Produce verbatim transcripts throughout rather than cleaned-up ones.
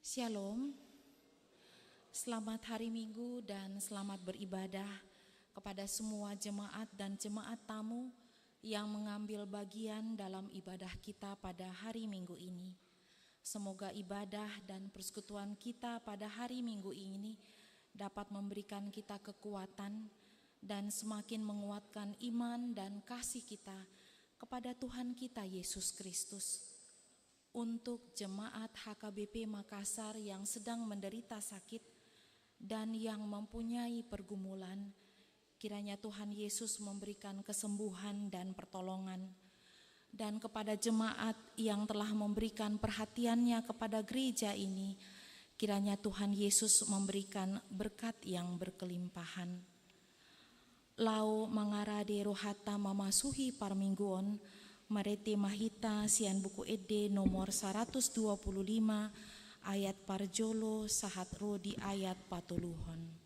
Shalom. Selamat hari Minggu dan selamat beribadah kepada semua jemaat dan jemaat tamu yang mengambil bagian dalam ibadah kita pada hari Minggu ini. Semoga ibadah dan persekutuan kita pada hari Minggu ini dapat memberikan kita kekuatan dan semakin menguatkan iman dan kasih kita kepada Tuhan kita Yesus Kristus. Untuk jemaat H K B P Makassar yang sedang menderita sakit dan yang mempunyai pergumulan, kiranya Tuhan Yesus memberikan kesembuhan dan pertolongan. Dan kepada jemaat yang telah memberikan perhatiannya kepada gereja ini, kiranya Tuhan Yesus memberikan berkat yang berkelimpahan. Laho mangarade rohanta mamasuhi parmingguon, marende ma hita sian Buku Ende nomor saratus dua pulu lima, ayat parjolo sahat ro di ayat patoluhon.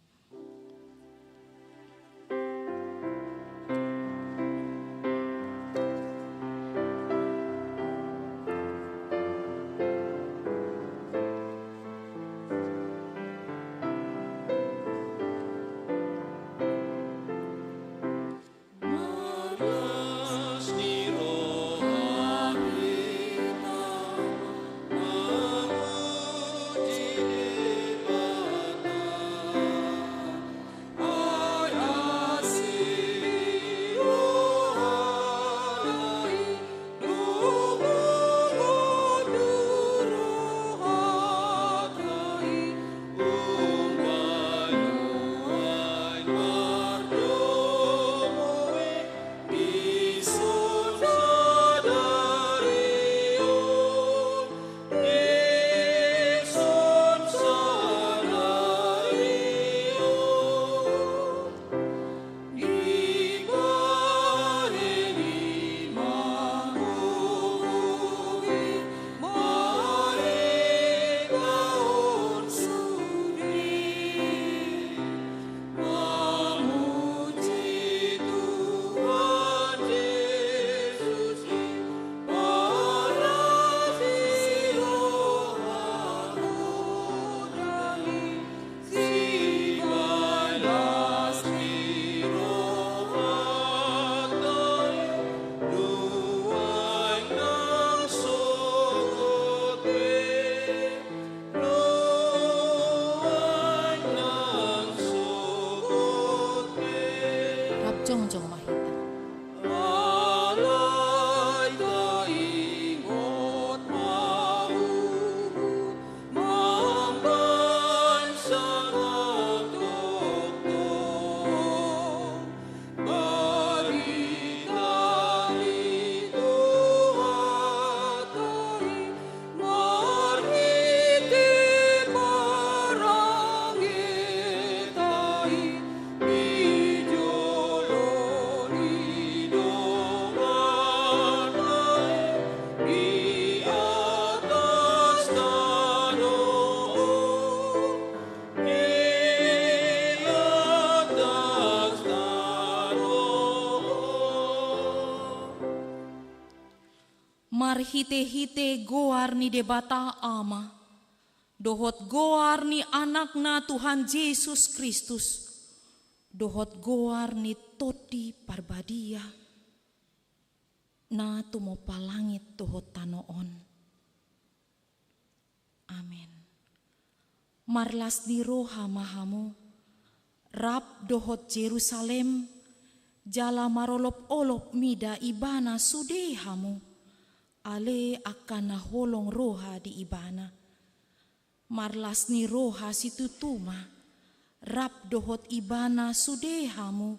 Rap jongjong ma hita. Marhitehite goar ni Debata Ama, dohot goar ni Anakna Tuhan Jesus Kristus, dohot goar ni Tondi Parbadia, na tumompa langit dohot tano on. Amen. Marlas ni roha ma hamu, rap dohot Jerusalem, jala marolopolop mida ibana sude hamu, ale angka na holong roha di ibana. Marlas ni roha situtu ma, rap dohot ibana sude hamu,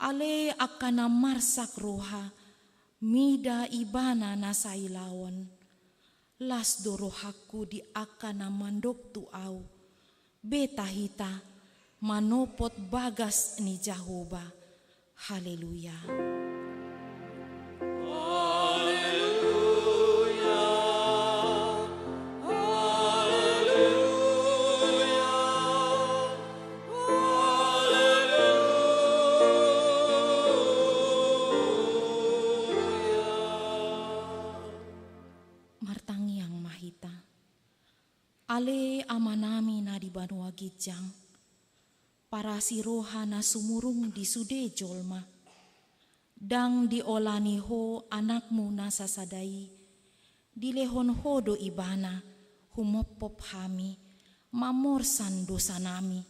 ale angka na marsak roha, mida ibana na sailaon. Las do rohangku di angka na mandok tu ahu. Beta hita manopot bagas ni Jahowa. Haleluya. Haleluya. Haleluya. Haleluya. Martangiang ma hita. Ale na di banua ginjang, parasi roha na sumurung di sude jolma. Ndang diolani Ho Anakmu na sasada i, dilehon Ho do Ibana humophop hami, mamorsan dosanami,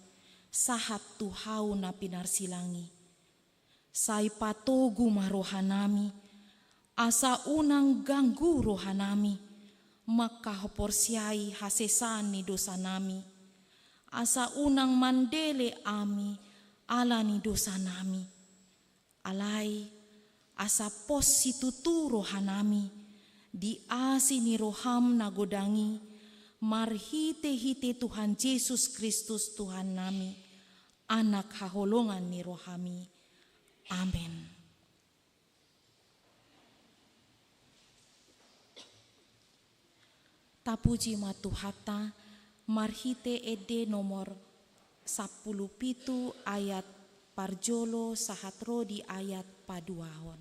sahat tu Hau na pinarsilang i. Sai patogu ma rohanami, asa unang ganggu rohanami, mangkaporseai hasesaan ni dosanami, asa unang mandele hami ala ni dosanami. Alai, asa pos situtu rohanami, di asi ni roham na godang i, marhite-hite Tuhan Jesus Kristus Tuhannami, Anak haholongan ni rohami. Amen. Tapuji ma Tuhanta, marhite ende nomor sampulu pitu ayat parjolo sahat ro di ayat paduahon.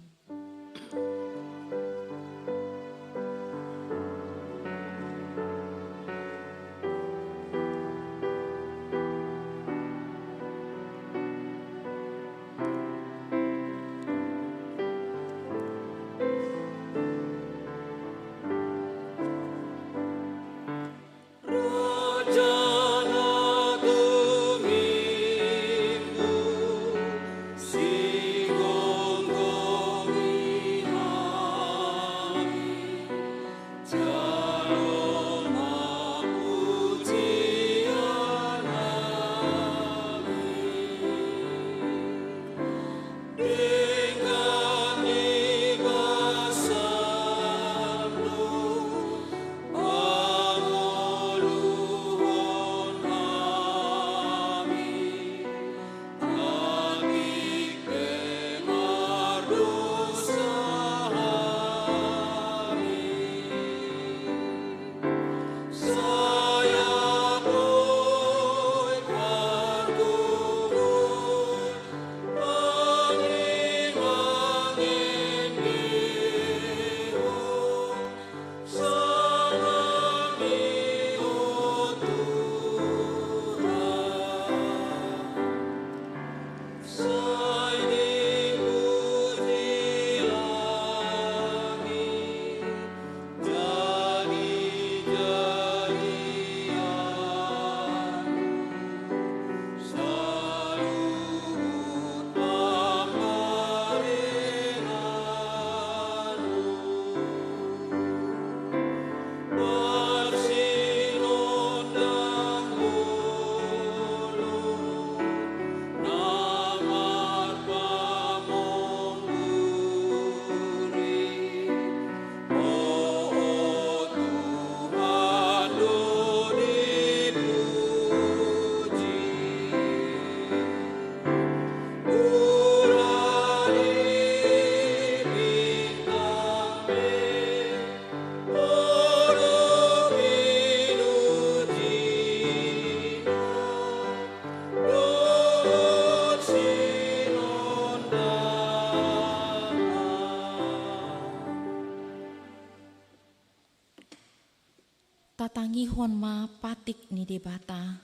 Tatangihon ma patik ni Debata.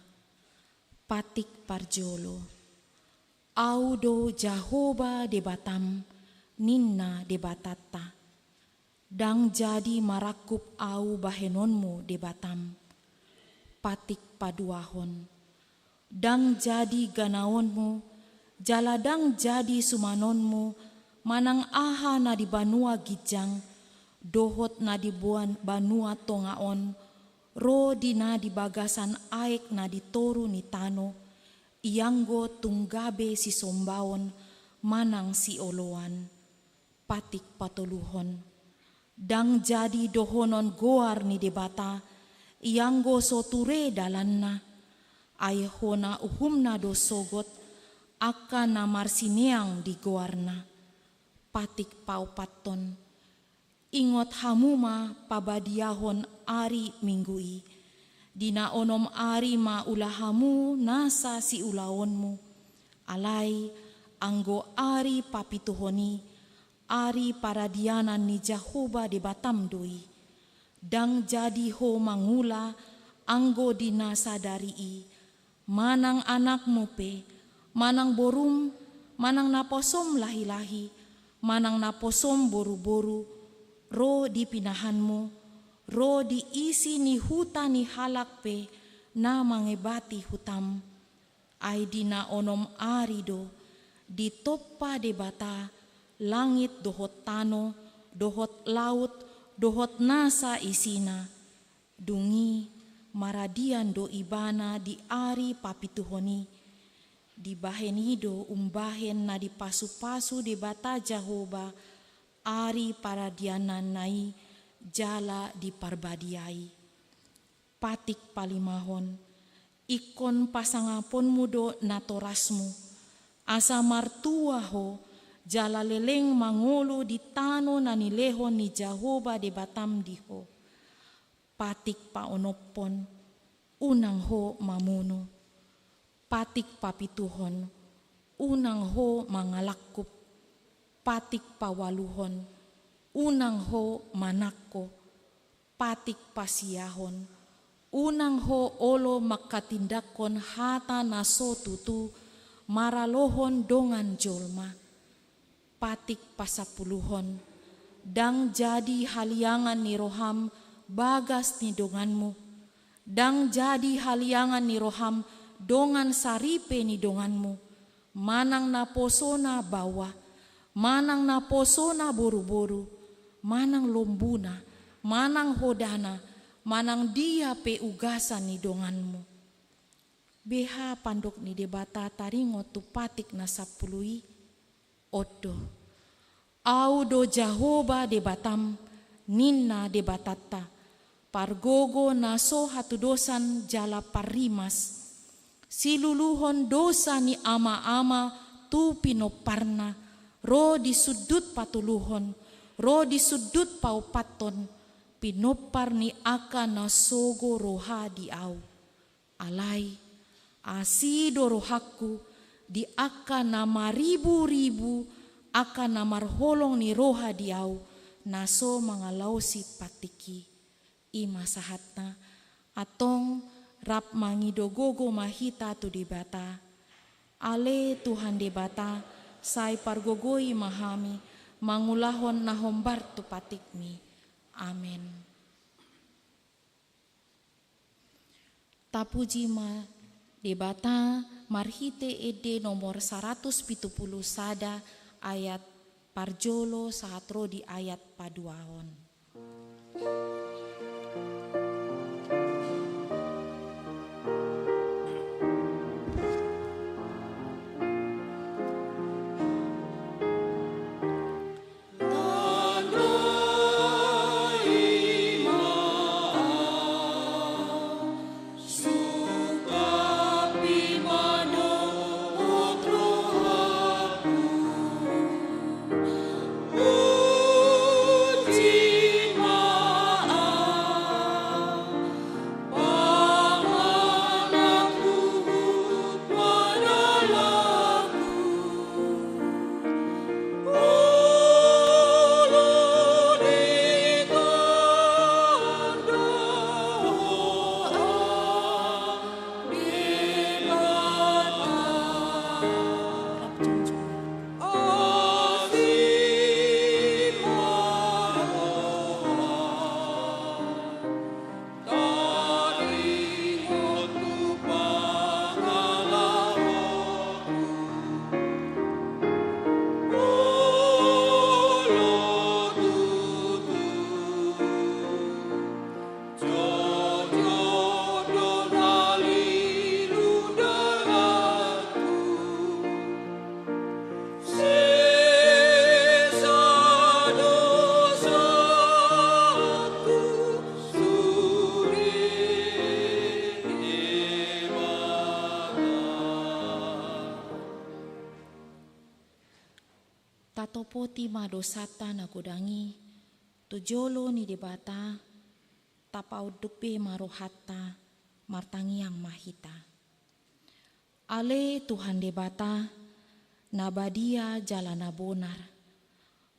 Patik parjolo. Ahu do Jahowa Debatam, ninna Debatanta. Ndang jadi marangkup ahu bahenonmu Debatam. Patik paduahon. Ndang jadi ganaonmu, jala ndang jadi sumanonmu, manang aha na di banua ginjang, dohot na di boan-, banua tonga on, ro di na di bagasan aek na di toru ni tano, ianggo tung gabe sisombaon manang sioloan. Patik patoluhon. Ndang jadi dohonon goar ni Debata, ianggo so ture dalanna, ai hona uhumna do sogot, angka na marsineang di goarna. Patik paopathon. Ingot hamu ma pabadiahon ari Minggu i. Di na onom ari ma ula hamu nasa siulaonmu. Alai, anggo ari papituhon i, ari paradianan ni Jahowa Debatam do i. Ndang jadi ho mangula Anggo di na sadari i, manang anakmu pe, manang borum, manang naposom lahi-lahi, manang naposom boru-boru, ro di pinahanmu, ro di isi ni huta ni halak pe na mangebati hutam. Ai di na onom ari do ditompa Debata langit dohot tano, dohot laut, dohot nasa isina. Dung i maradian do ibana di ari papituhon i. Dibahen i do umbahen na dipasu-pasu Debata Jahowa ari paradiananna i jala diparbadiai. Patik palimahon, ingkon pasangaponmu do natorasmu, asa martua ho jala leleng mangolu di tano na nilehon ni Jahowa Debatam di ho. Patik paonomhon, unang ho mamunu. Patik papituhon, unang ho mangalangkup. Patik paualuhon, unang ho manangko. Patik pasiahon, unang ho olo manghatindanghon hata na so tutu maralohon dongan jolma. Patik pasampuluhon, ndang jadi haliangan ni roham bagas ni donganmu. Ndang jadi haliangan ni roham dongan saripe ni donganmu, manang naposona baoa, manang naposona boru-boru, manang lombuna, manang hodana, manang dia pe ugasan ni donganmu. Beha pandok ni Debata taringot tu patik na sampulu i? On do. Ahu do Jahowa Debatam, ninna Debatanta, pargogo na so hatudosan jala parrimas. Siluluhon dosa ni ama-ama tu pinomparna, ro di sundut patoluhon, ro di sundut paopathon, pinompar ni angka na sogo roha di ahu. Alai, asi do rohangku di angka na maribu-ribu, angka na marholong ni roha di ahu, na so mangalaosi patik i. I ma sahatna, antong rap mangido gogo ma hita tu Debata. Ale Tuhan Debata, sai pargogoi ma hami, mangulahon na hombar tu patikmi. Amen. Tapuji ma Debata marhite ende nomor saratus pitu pulu sada ayat parjolo sahat ro di ayat paduahon. Tatopoti ma dosanta na godang i tu jolo ni Debata, tapaunduk be ma rohanta, martangiang ma hita. Ale Tuhan Debata, na badia jala na bonar,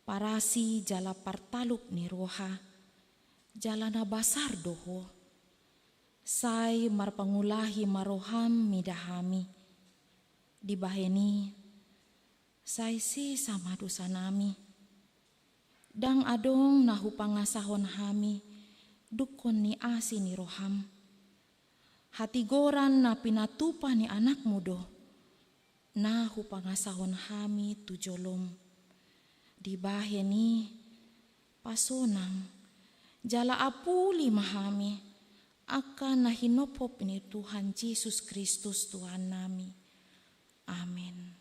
parasi jala partalup ni roha, jala na basar do Ho. Sai marpangulahi ma roham mida hami. Dibahen i, sai sesa ma dosanami. Ndang adong na hupangasahon hami dungkon ni asi ni roham. Hatigoran na pinatupa ni anakmu do na hupangasahon hami tu jolom. Dibahen i, pasonang jala apuli ma hami angka na hinophop ni Tuhan Jesus Kristus Tuhannami. Amen.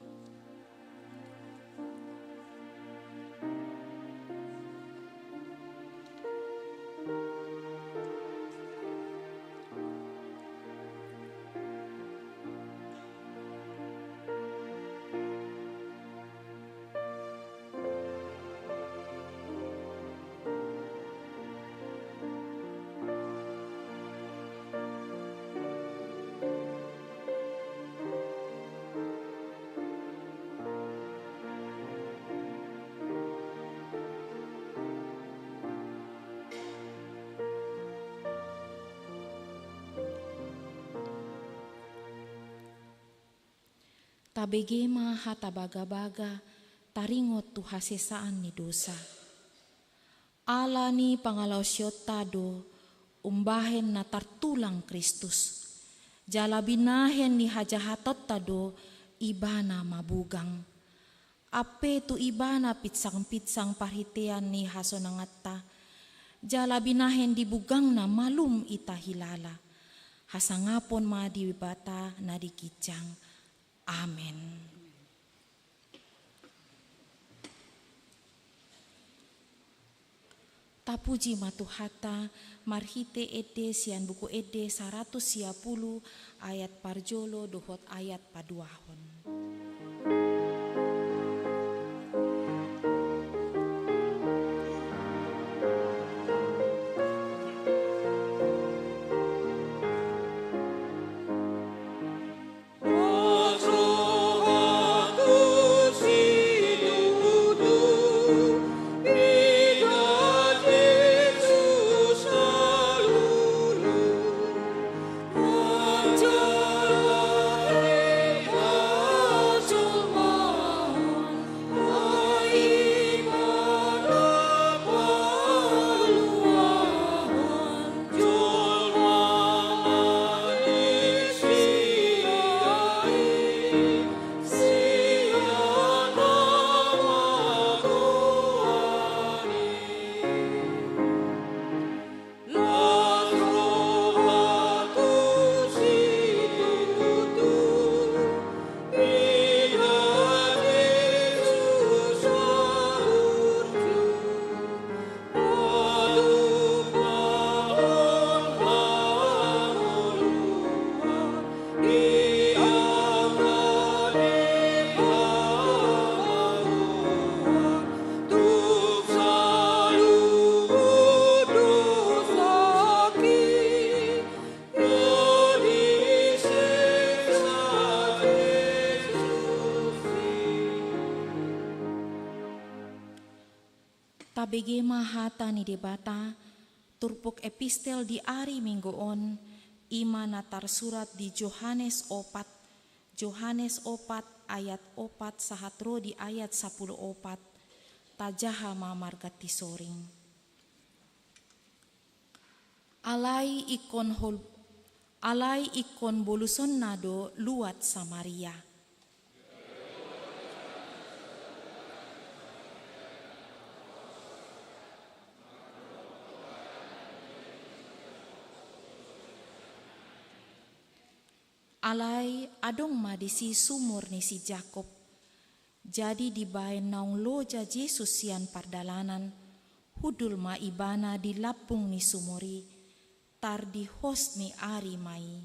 Tabege ma hata bagabaga taringot tu hasesaan ni dosa. Ala ni pangalaosionta do umbahen na tartulang Kristus. Jala binahen ni hajahatonta do Ibana mabugang. Ampe tu Ibana pinsangpinsang parhitean ni hasonanganta. Jala binahen di bugangna malum hita hilala. Hasangapon ma Debata na di ginjang. Amen. Tapuji ma Tuhanta marhite ende sian Buku Ende saratus sia pulu ayat parjolo dohot ayat paduahon. Tabege ma hata ni Debata, turpuk epistel di ari Minggu on, i ma na tarsurat di Johannes opat, Johannes opat ayat opat sahat ro di ayat sampulu opat, tajaha ma marganti soring. Alai ingkon hol-, alai ingkon bolusonna do luat Samaria. Alai adong ma disi sumur ni si Jakob. Jadi dibaen naung loja Jesus sian pardalanan, hundul ma Ibana di lambung ni sumur i, tar di hos ni ari ma i.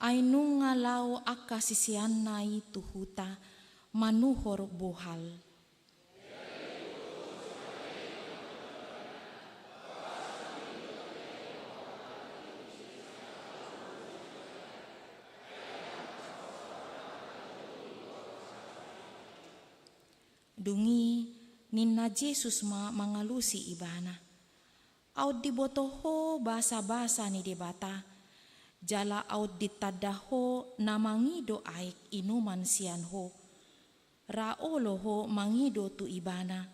Ai nunga laho angka siseanna i tu huta manuhor bohal. Dung i ninna Jesus ma mangalusi ibana: Aut diboto ho basabasa ni Debata, jala aut ditanda ho na mangido aek inuman sian ho. Ra olo ho mangido tu ibana,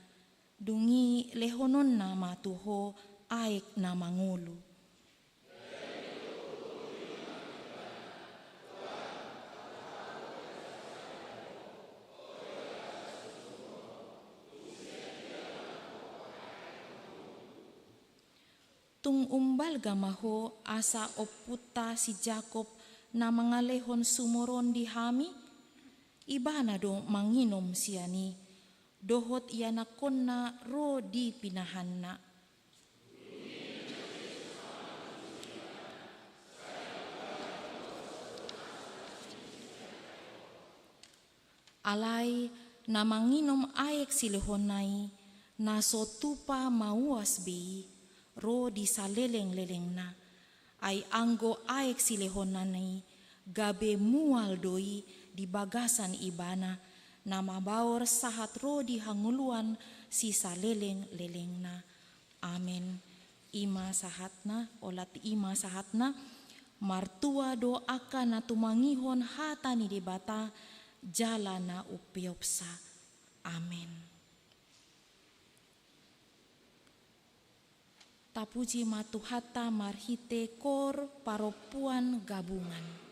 dung i lehononna ma tu ho aek na mangolu. Tung umbalga ma ho asa ompunta si Jakob na mangalehon sumur on di hami? Ibana do manginom sian i, dohot ianakkonna ro di pinahanna. Alai na manginom aek silehonna i, na so tupa mauas be i, ro di salelenglelengna. Ai anggo aek silehonna i gabe mual do i di bagasan ibana, na mabaor sahat ro di hangoluan sisalelenglelengna. Amen. I ma sahatna, olat i ma sahatna. Martua do angka na tumangihon hata ni Debata jala na umpeopsa. Amen. Tapuji ma Tuhanta marhite kor parompuan gabungan.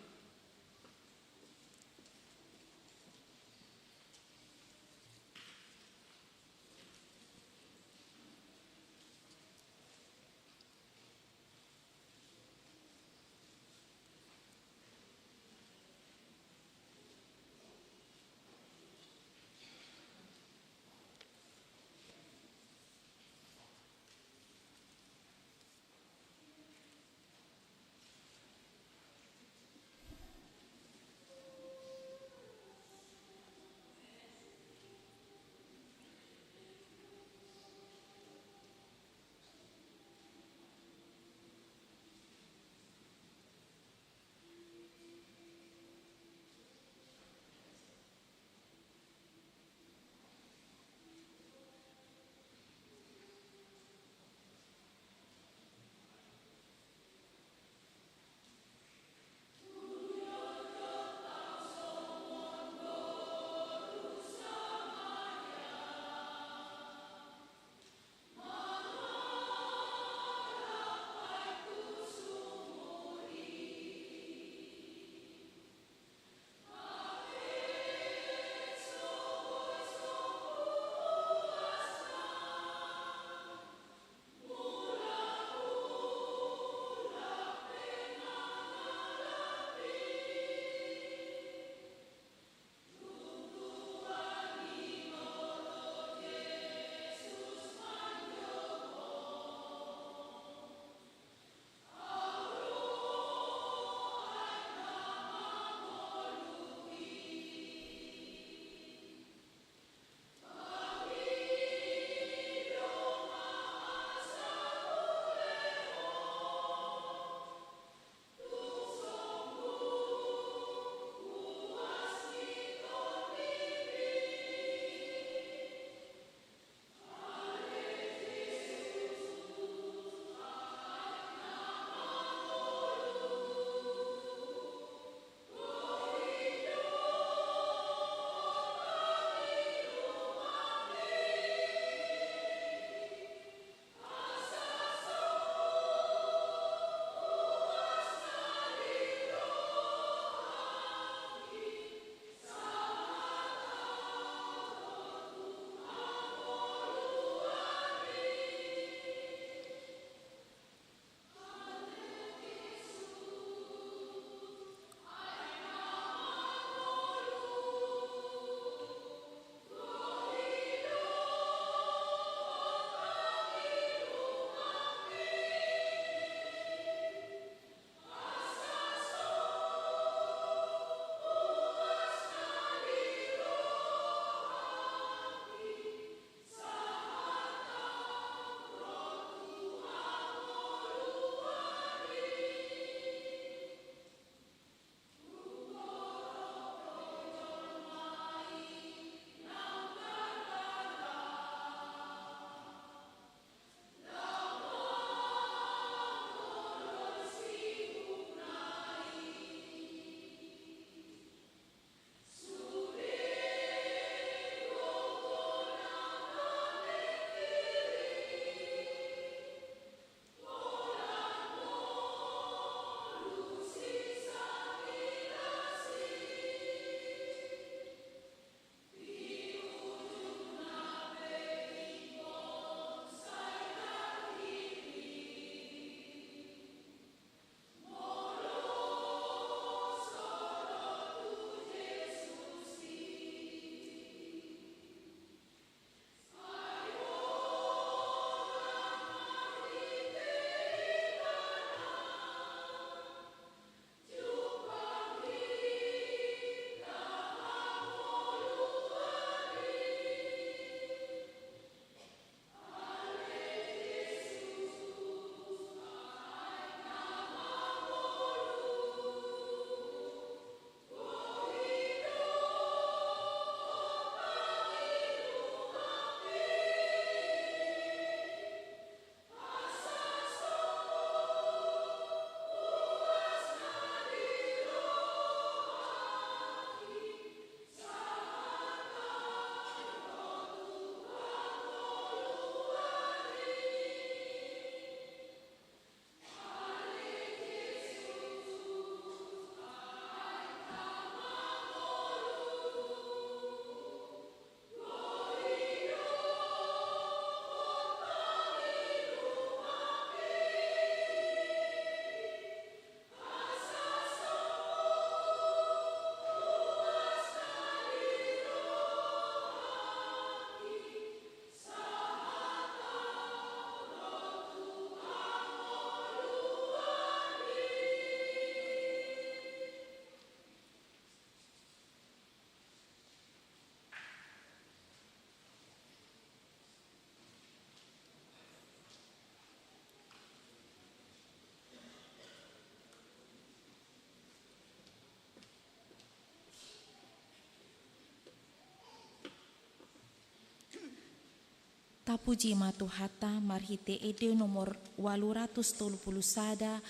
Tapuji ma Tuhanta marhite ende nomor ualu ratus tolu pulu sada,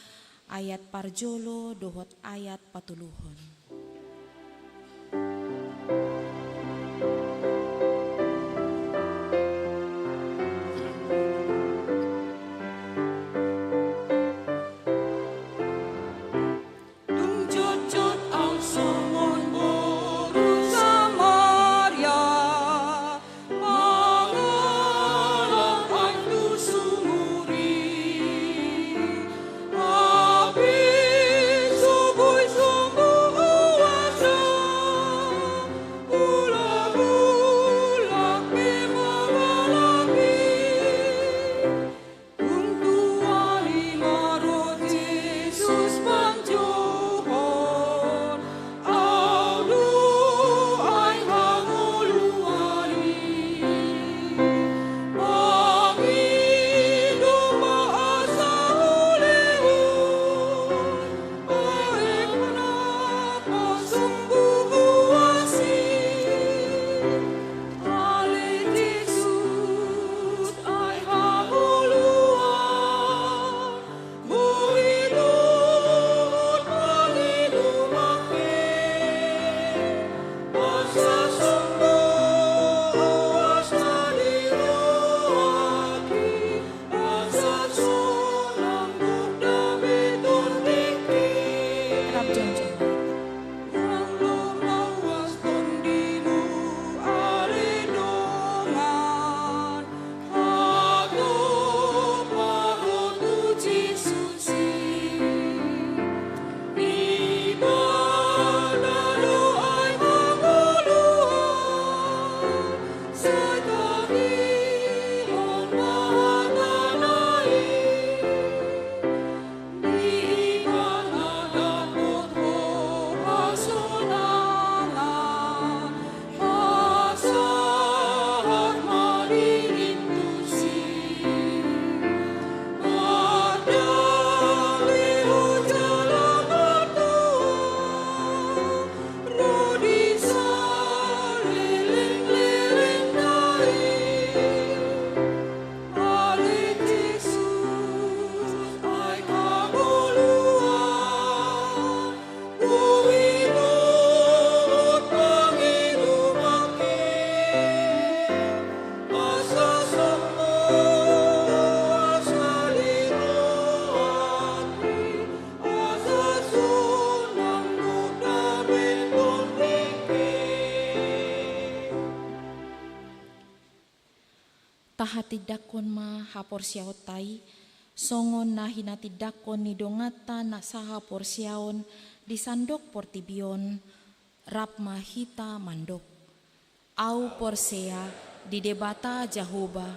ayat parjolo dohot ayat patoluhon. Dung jotjot ahu songon boru Samaria, mangalap ahu tu sumur i, hape so boi sombu huasa, mulak-mulak pe mamalapi. Tung tuani ma ro Jesus panjouhon ahu do ai hangoluan i. Pangido ma asa hulehon aek na pasombu huaso i. Ale Jesus, aek hangoluan, boi dohot pangido ma hami, asa sombu huaso na di rohami, asa sonang dohot dame tondingki. Rap jongjong. Unang lomauas tondimu ale dongan, hatop ma ro tu Jesus i. Ibana do aek hangoluan, sai tangihon ma hatana i. Di Ibana dapot ho hasonangan, pasahat ma dirintusi. Mandame ho jala martua ro di salelenglelengna i. Ale Jesus, aek hangoluan, boi dohot pangido ma hami, asa sombu huaso na di rohami, asa sonang dohot dame tondingki. Tahatindangkon ma haporseaonta i, songon na hinatindangkon ni donganta na sahaporseaon di sandok portibi on, rap ma hita mandok. Ahu porsea di Debata Jahowa,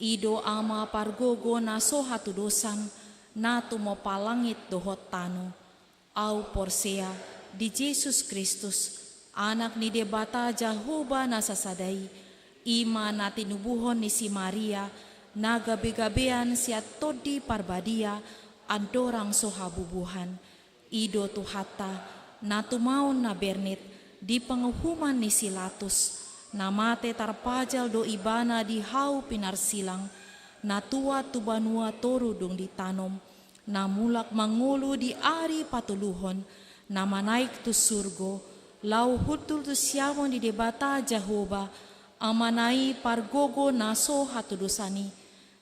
i do Ama pargogo na so hatudosan, na tumompa langit dohot tano. Ahu porsea di Jesus Kristus, Anak ni Debata Jahowa na sasada i, i ma na tinubuhon ni si Maria, na gabegabean sian Tondi Parbadia, andorang so habubuhan. I do Tuhanta, na tumaon na bernit di panguhuman ni si Latus, na mate tarpajal do Ibana di hau pinarsilang, na tuat tu banua toru dung ditanom, na mulak mangolu di ari patoluhon, na manaek tu surgo, laho hundul tu siamun ni Debata Jahowa, Amana i pargogo na so hatudosan i.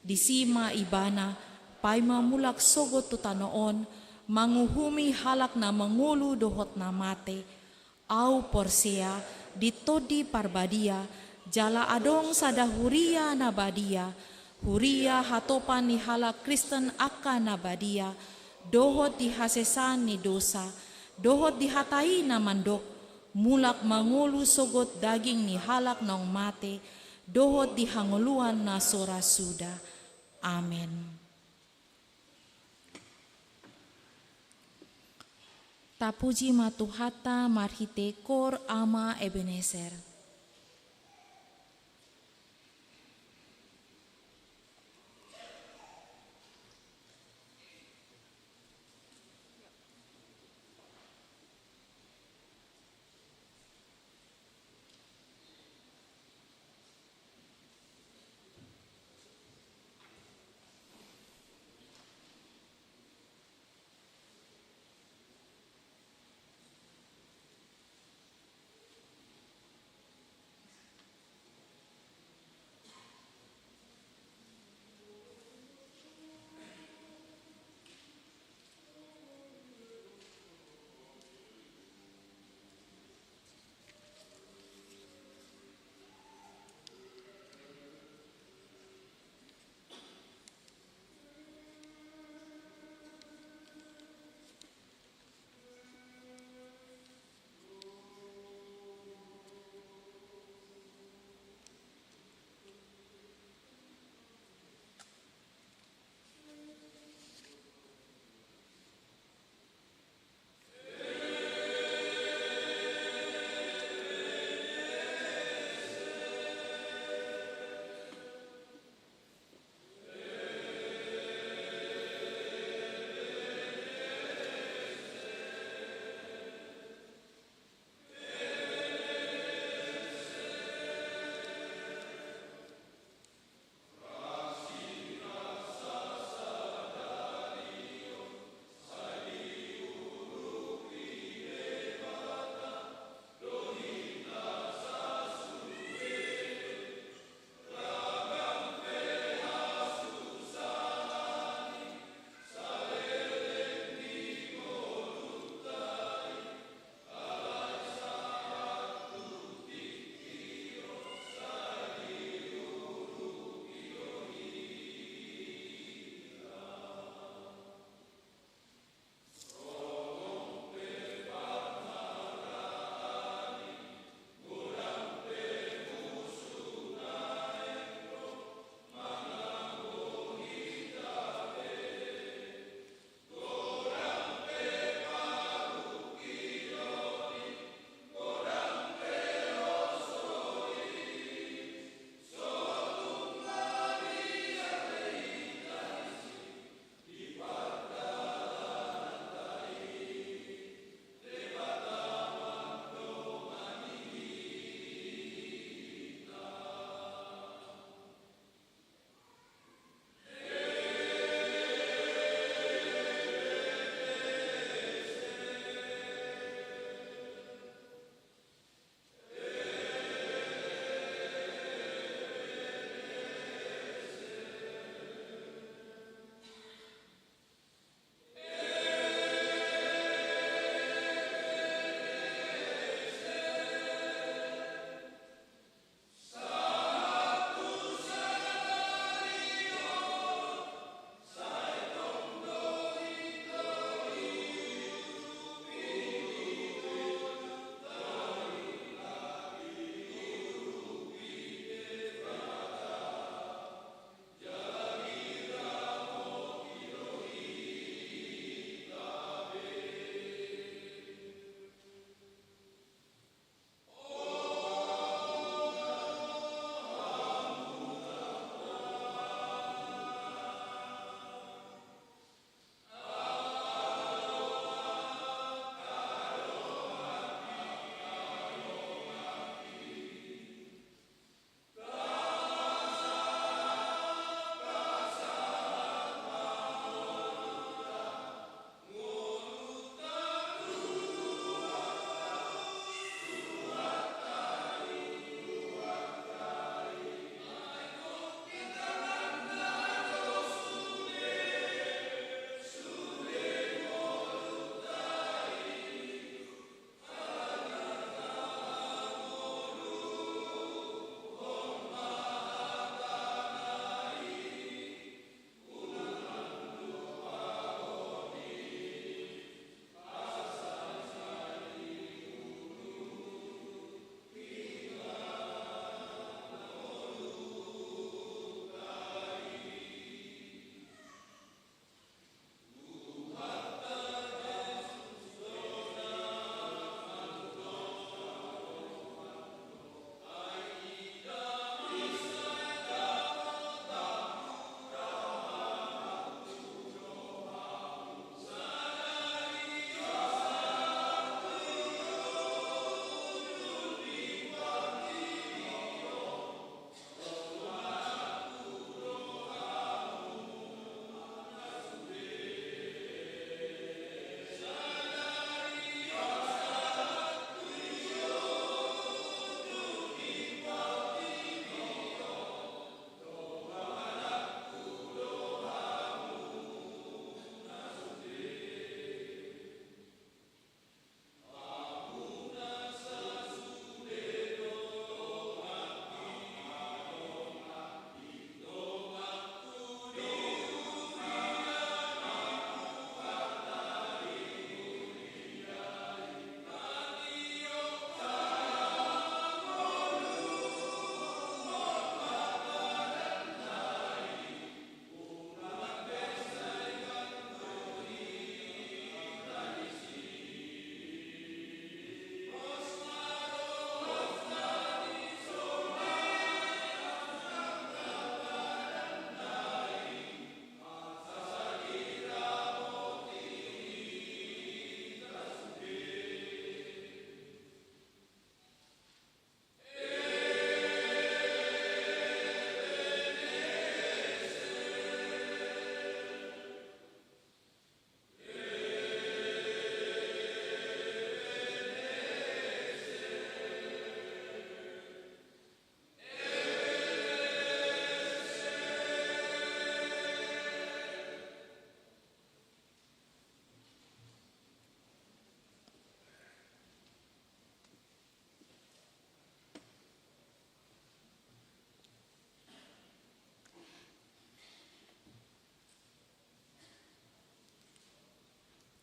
Disi ma Ibana, paima mulak sogot tu tano on, manguhumi halak na mangolu dohot na mate. Ahu porsea di Tondi Parbadia, jala adong sada huria na badia, huria hatopan ni halak Kristen angka na badia, dohot di hasesaan ni dosa, dohot di hata i na mandok, mulak mangolu sogot daging ni halak naung mate, dohot di hangoluan na so ra suda. Amen. Tapuji ma Tuhanta marhite kor Ama Ebenezer.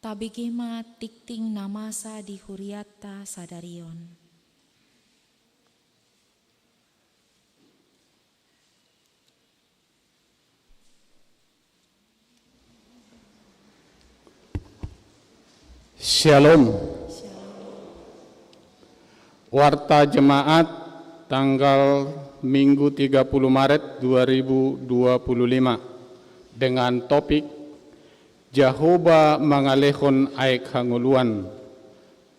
Tabege ma tingting na masa di huriata sadari on. Syalom. Warta Jemaat tanggal Minggu tiga puluh Maret dua ribu dua puluh lima dengan topik Jahowa mangalehon aek hangoluan,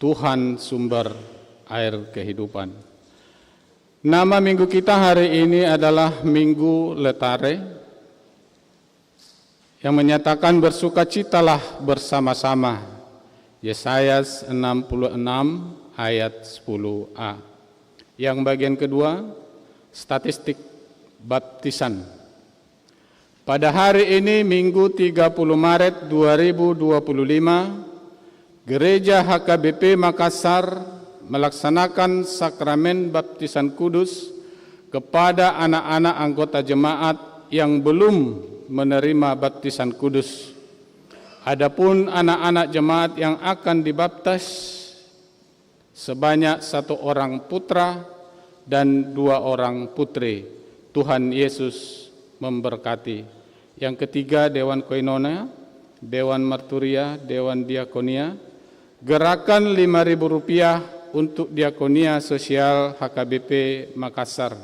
Tuhan sumber air kehidupan. Nama minggu kita hari ini adalah Minggu Letare, yang menyatakan bersukacitalah bersama-sama. Yesaya enam puluh enam ayat sepuluh a. Yang bagian kedua, statistik baptisan. Pada hari ini, Minggu tiga puluh Maret dua ribu dua puluh lima, Gereja H K B P Makassar melaksanakan sakramen baptisan kudus kepada anak-anak anggota jemaat yang belum menerima baptisan kudus. Adapun anak-anak jemaat yang akan dibaptis sebanyak satu orang putra dan dua orang putri. Tuhan Yesus memberkati. Yang ketiga, Dewan Koinonia, Dewan Marturia, Dewan Diakonia, gerakan lima ribu rupiah untuk diakonia sosial H K B P Makassar.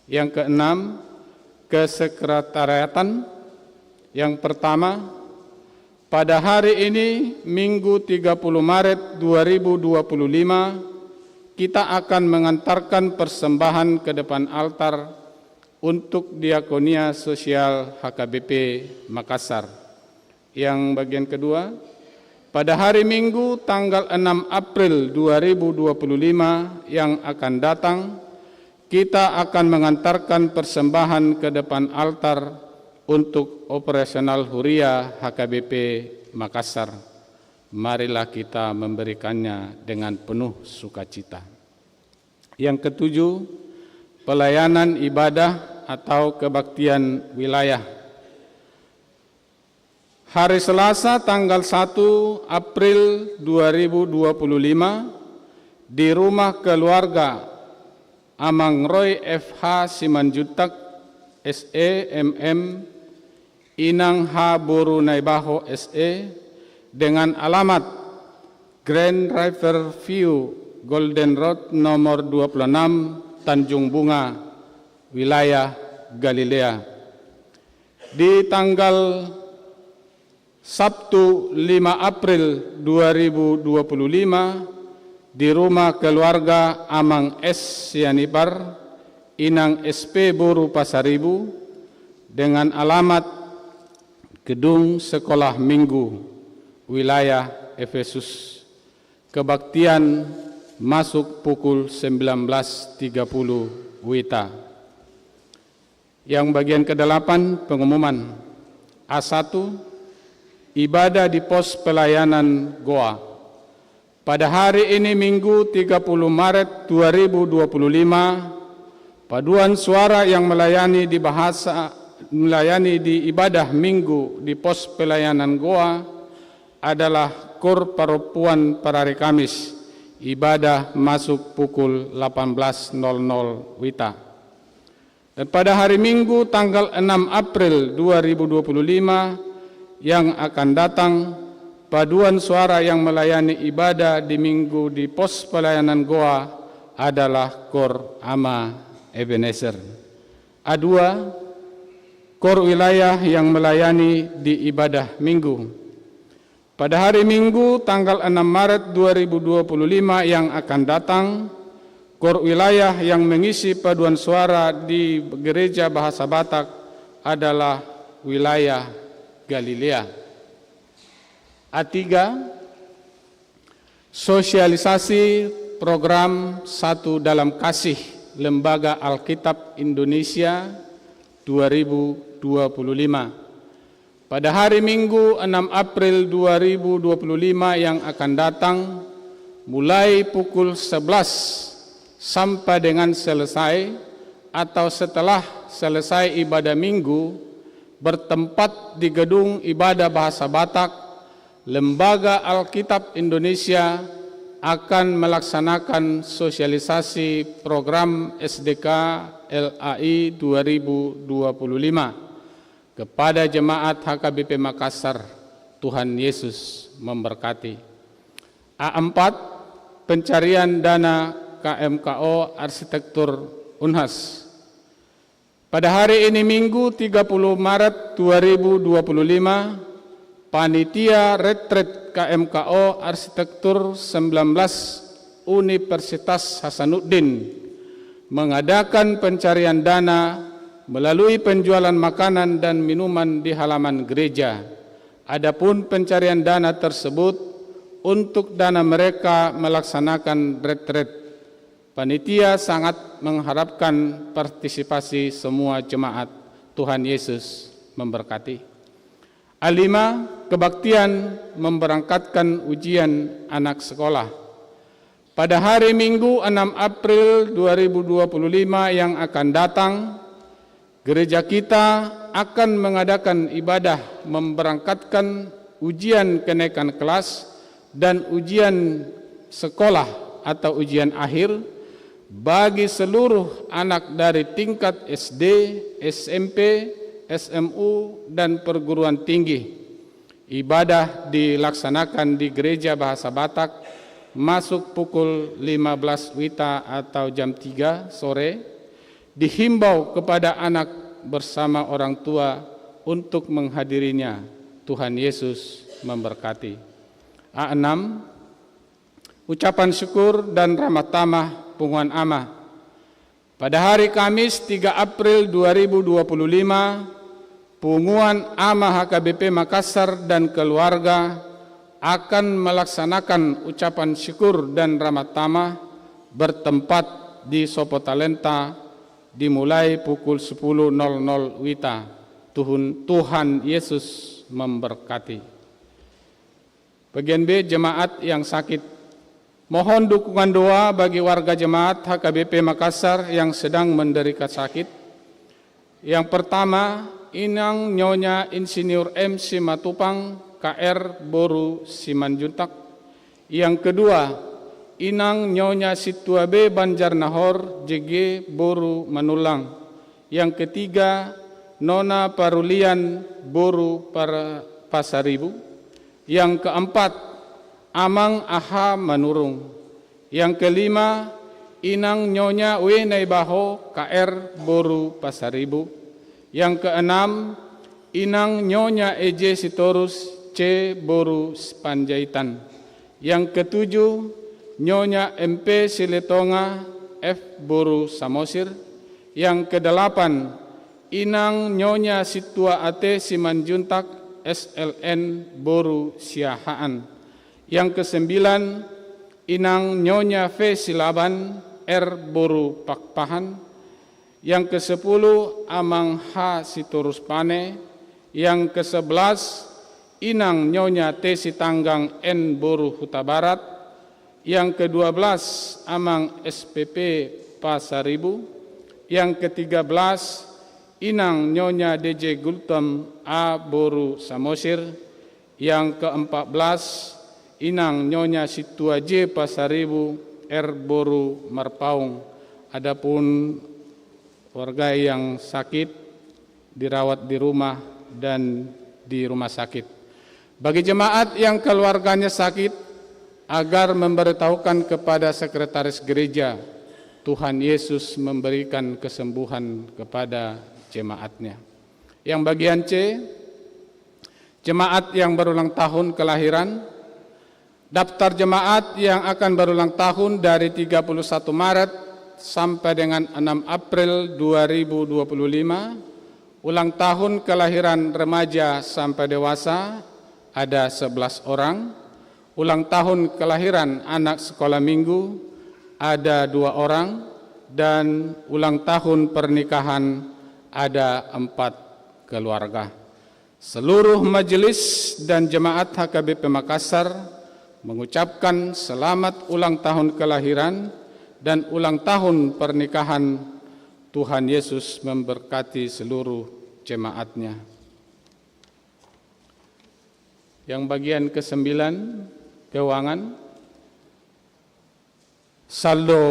Yang keenam, kesekretariatan. Yang pertama, pada hari ini, Minggu tiga puluh Maret dua ribu dua puluh lima, kita akan mengantarkan persembahan ke depan altar untuk diakonia sosial H K B P Makassar. Yang bagian kedua, pada hari Minggu tanggal enam April dua ribu dua puluh lima yang akan datang, kita akan mengantarkan persembahan ke depan altar untuk operasional Huria H K B P Makassar. Marilah kita memberikannya dengan penuh sukacita. Yang ketujuh, pelayanan ibadah atau kebaktian wilayah. Hari Selasa tanggal satu April dua ribu dua puluh lima, di rumah keluarga Amang Roy F H Simanjuntak, S E, M M, Inang H Boru Naibaho, S E, dengan alamat Grand River View, Golden Road nomor dua puluh enam, Tanjung Bunga, wilayah Galilea. Di tanggal Sabtu lima April dua ribu dua puluh lima, di rumah keluarga Amang S Sianipar, Inang S P Boru Pasaribu, dengan alamat Gedung Sekolah Minggu, wilayah Efesus. Kebaktian masuk pukul sembilan belas tiga puluh WITA. Yang bagian kedelapan, pengumuman. A satu, ibadah di pos pelayanan Goa. Pada hari ini, Minggu tiga puluh Maret dua ribu dua puluh lima, paduan suara yang melayani di bahasa, melayani di ibadah Minggu di pos pelayanan Goa adalah Kor Parompuan Parari Kamis. Ibadah masuk pukul delapan belas nol nol WITA. Dan pada hari Minggu tanggal enam April dua ribu dua puluh lima yang akan datang, paduan suara yang melayani ibadah di Minggu di pos pelayanan Goa adalah Kor Ama Ebenezer. A dua, Kor wilayah yang melayani di ibadah Minggu. Pada hari Minggu, tanggal enam Maret dua ribu dua puluh lima yang akan datang, Kor wilayah yang mengisi paduan suara di Gereja Bahasa Batak adalah wilayah Galilea. A tiga, sosialisasi program Satu Dalam Kasih Lembaga Alkitab Indonesia dua ribu dua puluh lima. Pada hari Minggu, enam April dua ribu dua puluh lima yang akan datang, mulai pukul sebelas sampai dengan selesai atau setelah selesai ibadah Minggu, bertempat di Gedung Ibadah Bahasa Batak, Lembaga Alkitab Indonesia akan melaksanakan sosialisasi program S D K L A I dua ribu dua puluh lima kepada jemaat H K B P Makassar. Tuhan Yesus memberkati. A empat, pencarian dana K M K O Arsitektur Unhas. Pada hari ini, Minggu, tiga puluh Maret dua ribu dua puluh lima, panitia retret K M K O Arsitektur sembilan belas Universitas Hasanuddin mengadakan pencarian dana melalui penjualan makanan dan minuman di halaman gereja. Adapun pencarian dana tersebut untuk dana mereka melaksanakan retret. Panitia sangat mengharapkan partisipasi semua jemaat. Tuhan Yesus memberkati. A lima, kebaktian memberangkatkan ujian anak sekolah. Pada hari Minggu, enam April dua ribu dua puluh lima yang akan datang, gereja kita akan mengadakan ibadah memberangkatkan ujian kenaikan kelas dan ujian sekolah atau ujian akhir bagi seluruh anak dari tingkat S D, S M P, S M U, dan perguruan tinggi. Ibadah dilaksanakan di Gereja Bahasa Batak masuk pukul lima belas wita atau jam tiga sore. Dihimbau kepada anak bersama orang tua untuk menghadirinya. Tuhan Yesus memberkati. A enam, ucapan syukur dan ramah tamah punguan ama. Pada hari Kamis, tiga April dua ribu dua puluh lima, punguan ama H K B P Makassar dan keluarga akan melaksanakan ucapan syukur dan ramah tamah bertempat di Sopo Talenta, dimulai pukul sepuluh nol nol wita. Tuhun, Tuhan Yesus memberkati. Bagian B, jemaat yang sakit. Mohon dukungan doa bagi warga jemaat H K B P Makassar yang sedang menderita sakit. Yang pertama, Inang Nyonya Insinyur M Simatupang, K R, boru Simanjuntak. Yang kedua, Inang Nyonya Sintua B Banjarnahor, J G, boru Manullang. Yang ketiga, Nona Parulian, boru Par-, Pasaribu. Yang keempat, Amang Aha Manurung. Yang kelima, Inang Nyonya W Naibaho, K R, boru Pasaribu. Yang keenam, Inang Nyonya E J Sitorus, C, boru Panjaitan. Yang ketujuh, Nyonya M P Siletonga, F, boru Samosir. Yang kedelapan, Inang Nyonya Sintua A T Simanjuntak, S L N, boru Siahaan. Yang kesembilan, Inang Nyonya V Silaban, R, boru Pakpahan. Yang kesepuluh, Amang H Sitorus Pane. Yang kesebelas, Inang Nyonya T Sitanggang, N, boru Hutabarat. Yang kedua belas, Amang S P P Pasaribu. Yang ketiga belas, Inang Nyonya D J Gultom, A, boru Samosir. Yang keempat belas, Inang Nyonya Sintua J Pasaribu, R, boru Marpaung. Adapun warga yang sakit dirawat di rumah dan di rumah sakit. Bagi jemaat yang keluarganya sakit, agar memberitahukan kepada sekretaris gereja, Tuhan Yesus memberikan kesembuhan kepada jemaatnya. Yang bagian C, jemaat yang berulang tahun kelahiran. Daftar jemaat yang akan berulang tahun dari tiga puluh satu Maret sampai dengan enam April dua ribu dua puluh lima, ulang tahun kelahiran remaja sampai dewasa ada sebelas orang, ulang tahun kelahiran anak sekolah minggu ada dua orang, dan ulang tahun pernikahan ada empat keluarga. Seluruh majelis dan jemaat H K B P Makassar mengucapkan selamat ulang tahun kelahiran dan ulang tahun pernikahan. Tuhan Yesus memberkati seluruh jemaatnya. Yang bagian kesembilan, keuangan. Saldo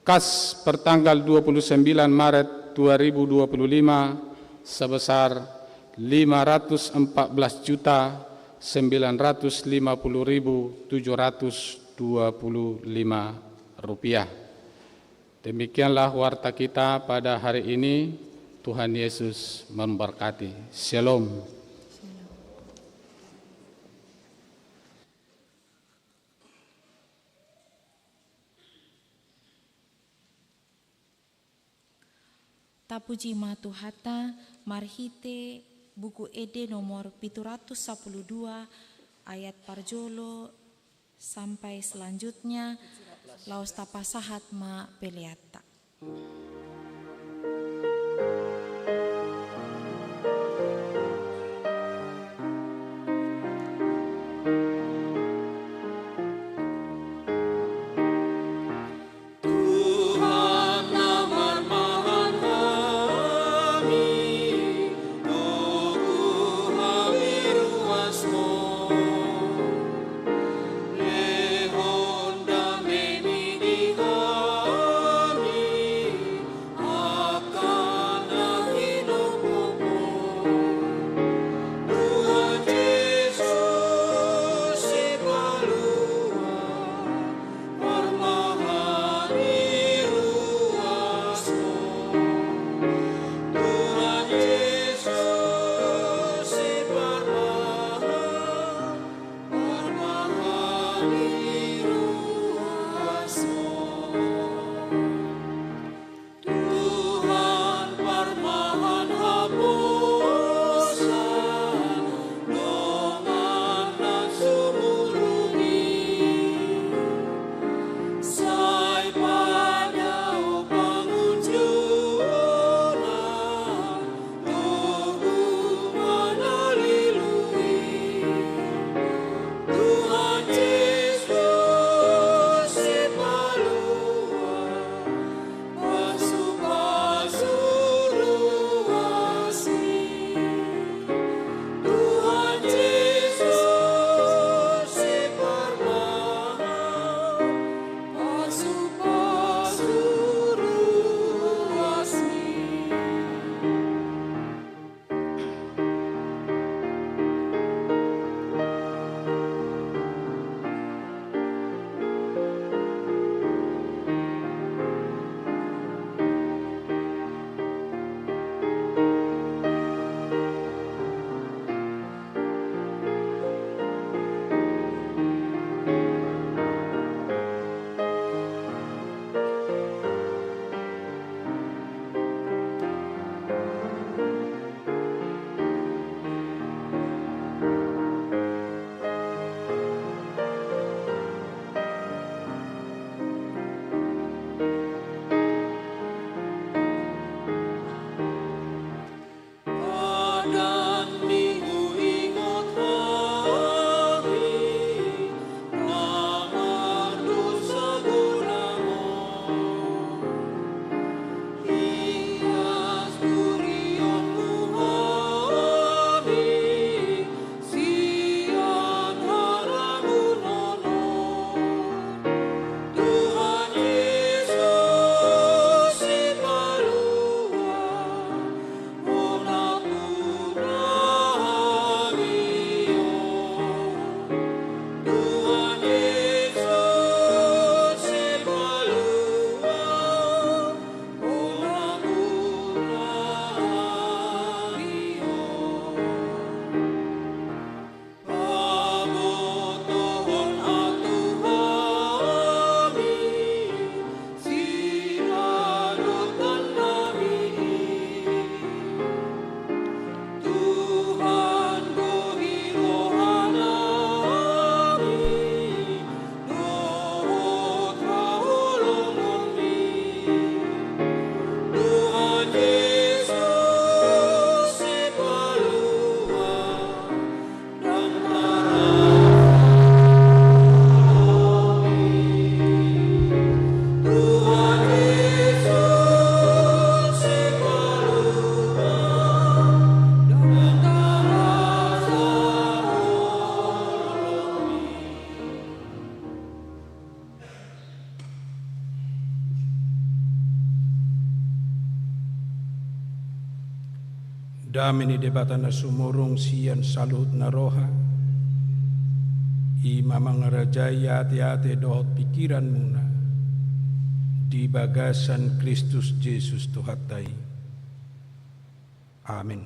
kas pertanggal dua puluh sembilan Maret dua ribu dua puluh lima sebesar lima ratus empat belas juta sembilan ratus lima puluh ribu tujuh ratus dua puluh lima rupiah. Demikianlah warta kita pada hari ini. Tuhan Yesus memberkati. Shalom. Tapuji ma Tuhanta, marhite Buku Ende nomor pitu ratus sapuluh dua, ayat parjolo sampai selanjutnya, laos tapasahat ma peleanta. Tuhan na marmahan hami, dohot hami ruasMu, lehon dameiMi di hami, Dame ni Debata na sumurung sian saluhut na roha, i ma mangarajai ateate dohot pingkiranmuna di bagasan Kristus Jesus Tuhanta i. Amen.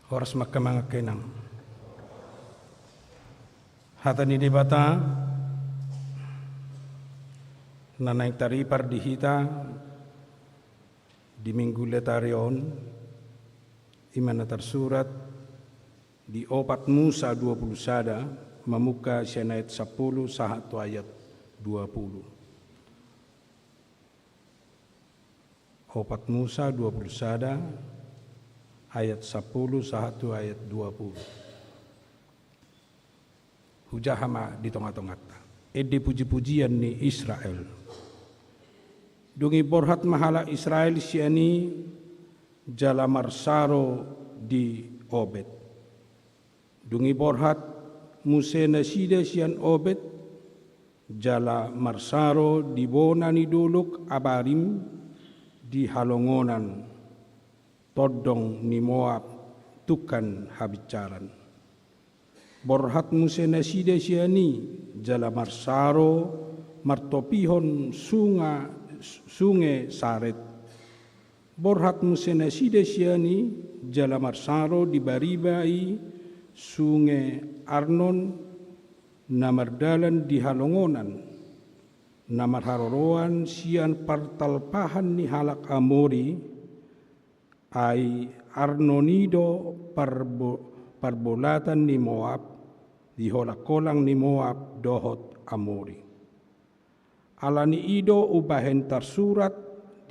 Horas ma, angka amang, angka inang. Hata ni Debata na naeng taripar di hita di Minggu Letare on, i ma na tarsurat di opat Musa dua pulu sada, mamungka sian ayat sampulu sahat tu ayat dua pulu. Opat Musa dua pulu sada, ayat sampulu sahat tu ayat dua pulu. Hujaha ma di tongatonganta. Ende pujipujian ni Israel. Dung i borhat ma halak Israel sian i jala marsaro di Obed. Dung i borhat muse nasida sian Obed, jala marsaro di bona ni dolok Abarim di halongonan, tondong ni Moab, tungkan habinsaran. Borhat muse nasida sian i jala marsaro martopihon sunga, sunge Saret. Borhat muse nasida sian i jala marsaro di bariba i sunge Arnon, na mardalan di halongonan, na marharoroan sian partalpahan ni halak Amori, ai Arnon i do parbo-, parbolatan ni Moab, di holangkolang ni Moab dohot Amori. Ala ni i do umbahen tarsurat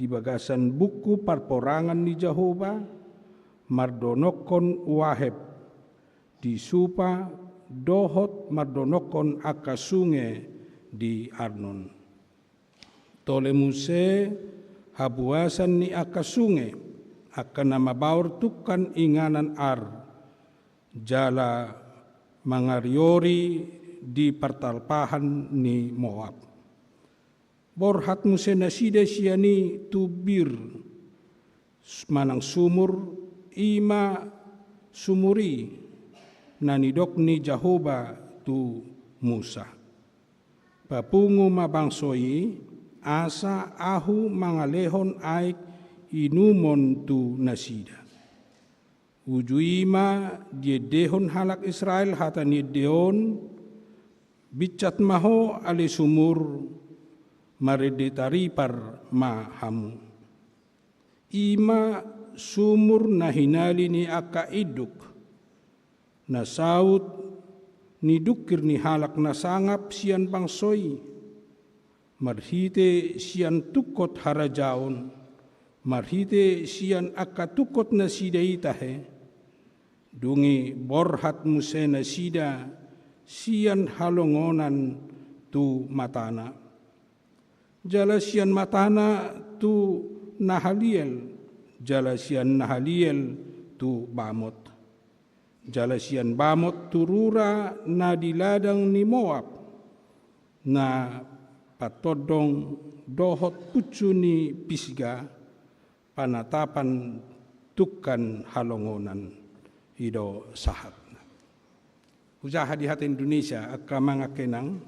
di bagasan buku parporangan ni Jahowa, mardonokkon Waheb di Supa, dohot mardonokkon angka sunge di Arnon. Tole muse habuasan ni angka sunge, angka na mabaor tungkan inganan Ar, jala mangariori di partalpahan ni Moab. Borhat muse nasida sian i tu Bir, manang sumur, i ma sumur i, na nidok ni Jahowa tu Musa: Papungu ma bangso i, asa ahu mangalehon aek inumon tu nasida. Uju i ma diendehon halak Israel hata ni ende on: Binsat ma ho, ale sumur, marende taripar ma hamu. I ma sumur na hinali ni angka induk, na saut ni dungkir ni halak na sangap sian bangso i, marhite sian tungkot harajaon, marhite sian angka tungkot nasida i tahe. Dung i borhat muse nasida sian halongonan tu matana, jala sian matana tu Nahaliel, jala sian Nahaliel tu Bamot, jala sian Bamot tu rura na di ladang ni Moab, na patondong dohot punsu ni Pisga, panatapan tungkan halongonan. I do sahatna. Hujaha di hata Indonesia, angka amang, angka inang.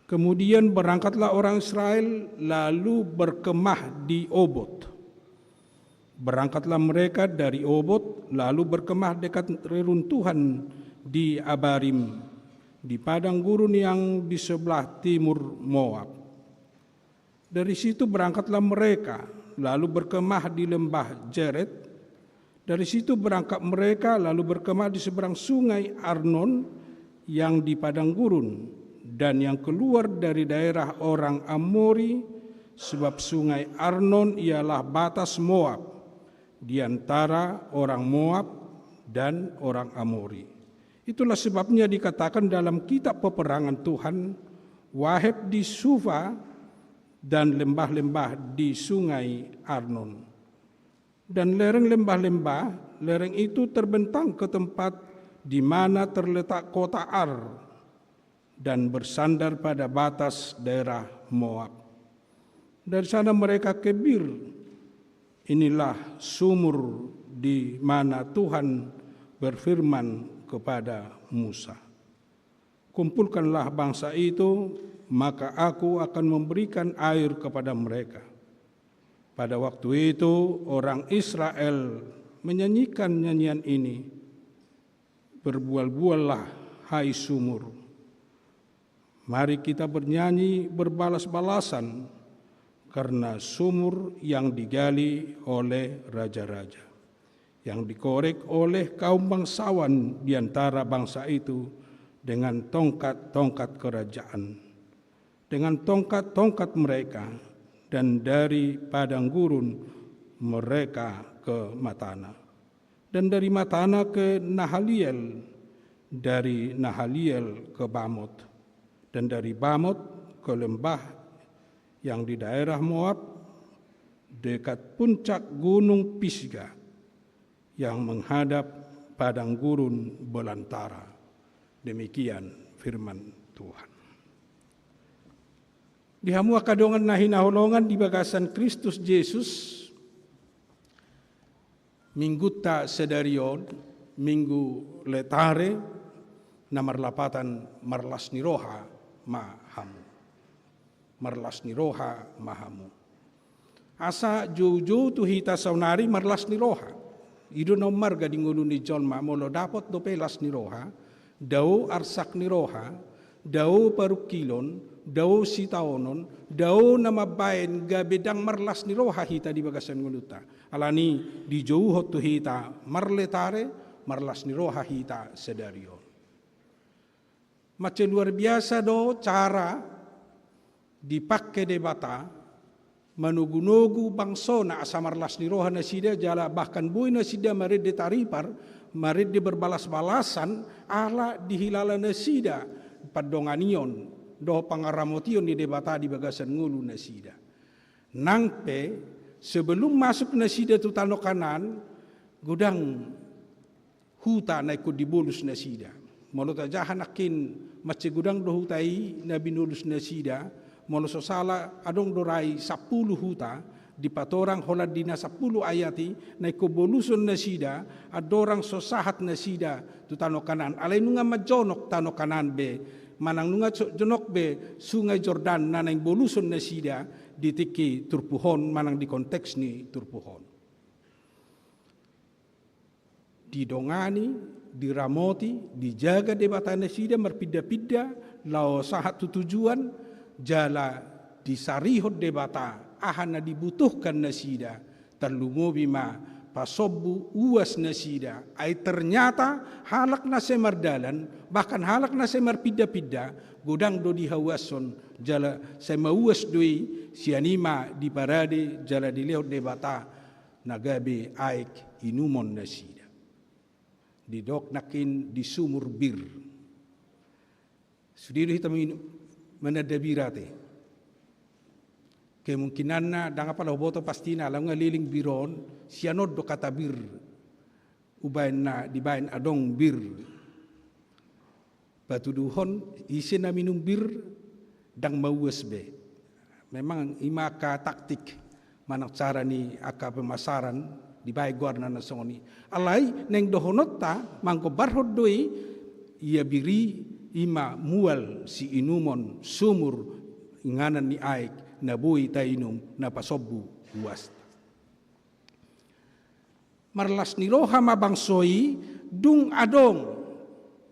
Kemudian berangkatlah orang Israel lalu berkemah di Obot. Berangkatlah mereka dari Obot, lalu berkemah dekat reruntuhan di Abarim, di padang gurun yang di sebelah timur Moab. Dari situ berangkatlah mereka, lalu berkemah di lembah Zered. Dari situ berangkat mereka, lalu berkemah di seberang sungai Arnon yang di padang gurun, dan yang keluar dari daerah orang Amori, sebab sungai Arnon ialah batas Moab, di antara orang Moab dan orang Amori. Itulah sebabnya dikatakan dalam kitab peperangan Tuhan, Waheb di Sufa dan lembah-lembah di sungai Arnon. Dan lereng lembah-lembah, lereng itu terbentang ke tempat di mana terletak kota Ar, dan bersandar pada batas daerah Moab. Dari sana mereka ke Bir. Inilah sumur di mana Tuhan berfirman kepada Musa, "Kumpulkanlah bangsa itu, maka Aku akan memberikan air kepada mereka." Pada waktu itu orang Israel menyanyikan nyanyian ini, "Berbual-buallah, hai sumur. Mari kita bernyanyi berbalas-balasan karena sumur yang digali oleh raja-raja, yang dikorek oleh kaum bangsawan di antara bangsa itu dengan tongkat-tongkat kerajaan, dengan tongkat-tongkat mereka, dan dari padang gurun mereka ke Matana, dan dari Matana ke Nahaliel, dari Nahaliel ke Bamot, dan dari Bamot ke lembah yang di daerah Moab, dekat puncak gunung Pisga yang menghadap padang gurun belantara." Demikian firman Tuhan. Di hamu angka dongan na hinaholongan di bagasan Kristus Jesus, Minggunta sadari on, Minggu Letare, na marlapatan marlas ni roha ma hamu. Marlas ni roha ma hamu. Asa joujou tu hita saonari marlas ni roha. I do na ummarga di ngolu ni jolma, molo dapot dope las ni roha, dao arsak ni roha, dao parungkilon, dao sitaonon, dao na mambaen gabe ndang marlas ni roha hita di bagasan ngolunta. Alani i dijouhon tu hita marletare, marlas ni roha hita sadari on. Mansai luar biasa do cara dipangke Debata manogunogu bangsona asa marlas ni roha nasida, jala bahkan boi nasida marende taripar, marende berbalas-balasan, ala dihilala nasida pandonganion dohot pangaramotion ni Debata di bagasan ngolu nasida. Nang pe sebelum masuk nasida tu tano Kanaan, godang huta na ingkon dibolus nasida. Molo tajaha nangkin mansai godang do huta i na binolus nasida, molo so sala adong do rai sampulu huta, dipatorang holan di na sampulu ayat i, na ingkon boluson nasida, andorang so sahat nasida tu tano Kanaan. Alai nunga manjonok tano Kanaan be, manang nunga so-, jonok be Sungai Jordan na naeng boluson nasida di tingki turpuk on, manang di konteks ni turpuk on. Didongani, diramoti, dijaga Debata nasida marpinda-pinda, laho sahat tu tujuan, jala disarihon Debata aha na dibutuhkan nasida, tarlumobi ma pasombu uas nasida, ai ternyata halak na sai mardalan, bahkan halak na sai marpinda-pinda, godang do dihauashon, jala sai mauas do i, sian i ma diparade, jala dilehon Debata na gabe aek inumon nasida. Didok nangkin di sumur Bir. Sude do hita manginu-, mananda bir ate. Kemungkinanna, ndang apala huboto pastina, ala nunga leleng bir on, sian on do kata bir. Umbaen na dibaen adong bir. Patuduhon, ise na minum bir, ndang mauas be. Memang i ma angka taktik, manang cara ni angka pemasaran, dibaen goarna na songon i. Alai, naeng dohononta, manggombarhon do i, ia bir i, i ma mual siinumon sumur inganan ni aek, na boi tainum, na pasombu uasta. Marlas ni roha ma bangso i, dung adong,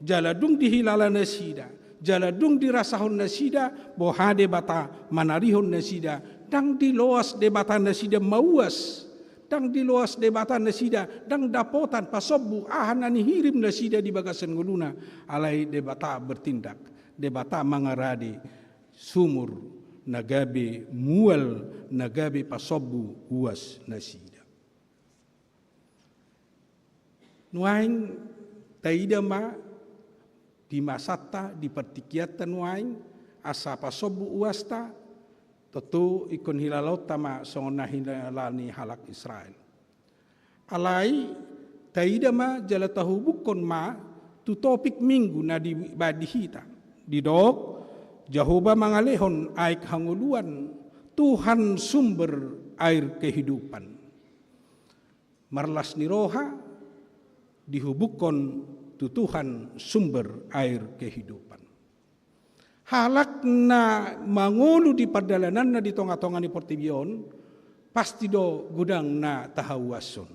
jala dung dihilala nasida, jala dung dirasahon nasida, boha Debata manarihon nasida, ndang diloas Debata nasida mauas, ndang diloas Debata nasida, ndang dapotan pasombu aha na nihirim nasida di bagasan ngoluna, alai Debata bertindak, Debata mangarade sumur na gabe mual, na gabe pasombu uas nasida. Nuaeng taida ma di masanta, di partingkianta nuaeng, asa pasombu uasta, tontu ingkon hilalaonta ma songon na hinilala ni halak Israel. Alai taida ma jala tahubungkon ma tu topik Minggu na dibaen di hita. Didok, Jahowa mangalehon aek hangoluan, Tuhan sumber air kehidupan. Marlas ni roha dihubungkon tu Tuhan sumber air kehidupan. Halak na mangolu di pardalananna di tonga-tonga ni portibi on, pasti do godang na tahauashon.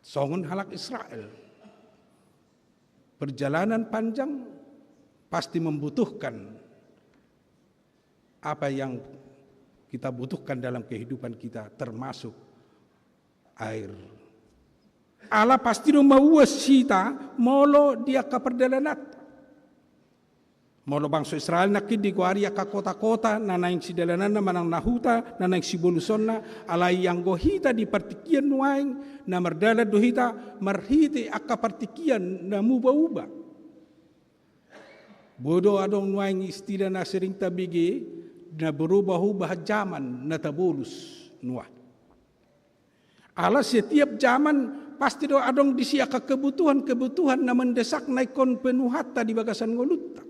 Songon halak Israel. Perjalanan panjang pasti membutuhkan apa yang kita butuhkan dalam kehidupan kita, termasuk air. Ala pasti do mauas hita molo di angka pardalananta. Molo bangso Israel nangkin digoari angka kota-kota na naeng sidalananna manang na huta na naeng sibolusonna, alai anggo hita di partingkian nuaeng na mardalan do hita marhite angka partingkian na muba-uba. Boi do adong nuaeng istilah na sering tabege, na berubah-ubah zaman na tabolus nuaeng. Ala setiap zaman pasti do adong disi angka kebutuhan-kebutuhan na mendesak na ingkon penuhanta di bagasan ngolunta.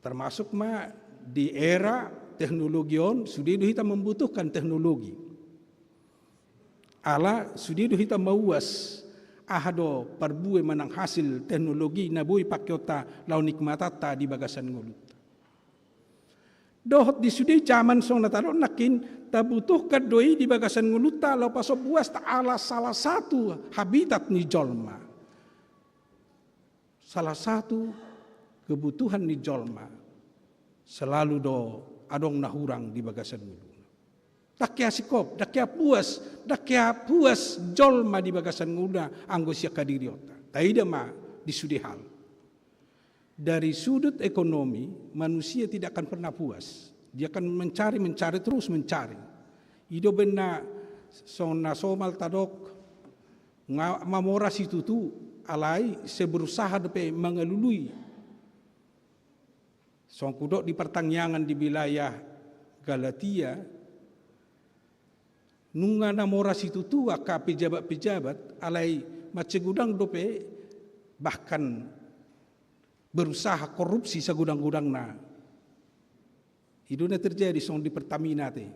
Termasuk ma di era teknologi on, sude do hita membutuhkan teknologi. Ala sude do hita mauas aha do parbue manang hasil teknologi na boi pakeonta laho nikmatanta di bagasan ngolunta. Dohot di sude zaman songon na tadok nangkin, tabutuhkan do i di bagasan ngolunta laho pasombu uasta ala salah satu habitat ni jolma. Salah satu kebutuhan ni jolma selalu do adong na hurang di bagasan ngoluna. Dang hea singkop, dang hea puas, dang hea puas jolma di bagasan ngoluna anggo sian hadirionta. Taida ma di sude hal. Dari sudut ekonomi, manusia tidak akan pernah puas. Dia akan mencari, mencari, terus mencari. I do umbahen na songon na somal tadok, nga mamora situtu, alai sai berusaha dope mangalului. Songon hudok di partangiangan di wilayah Galatia, nunga na mora situtu angka pejabat-pejabat, alai mansai godang dope bahkan berusaha korupsi sagodang-godangna. I do na terjadi songon di Pertamina te.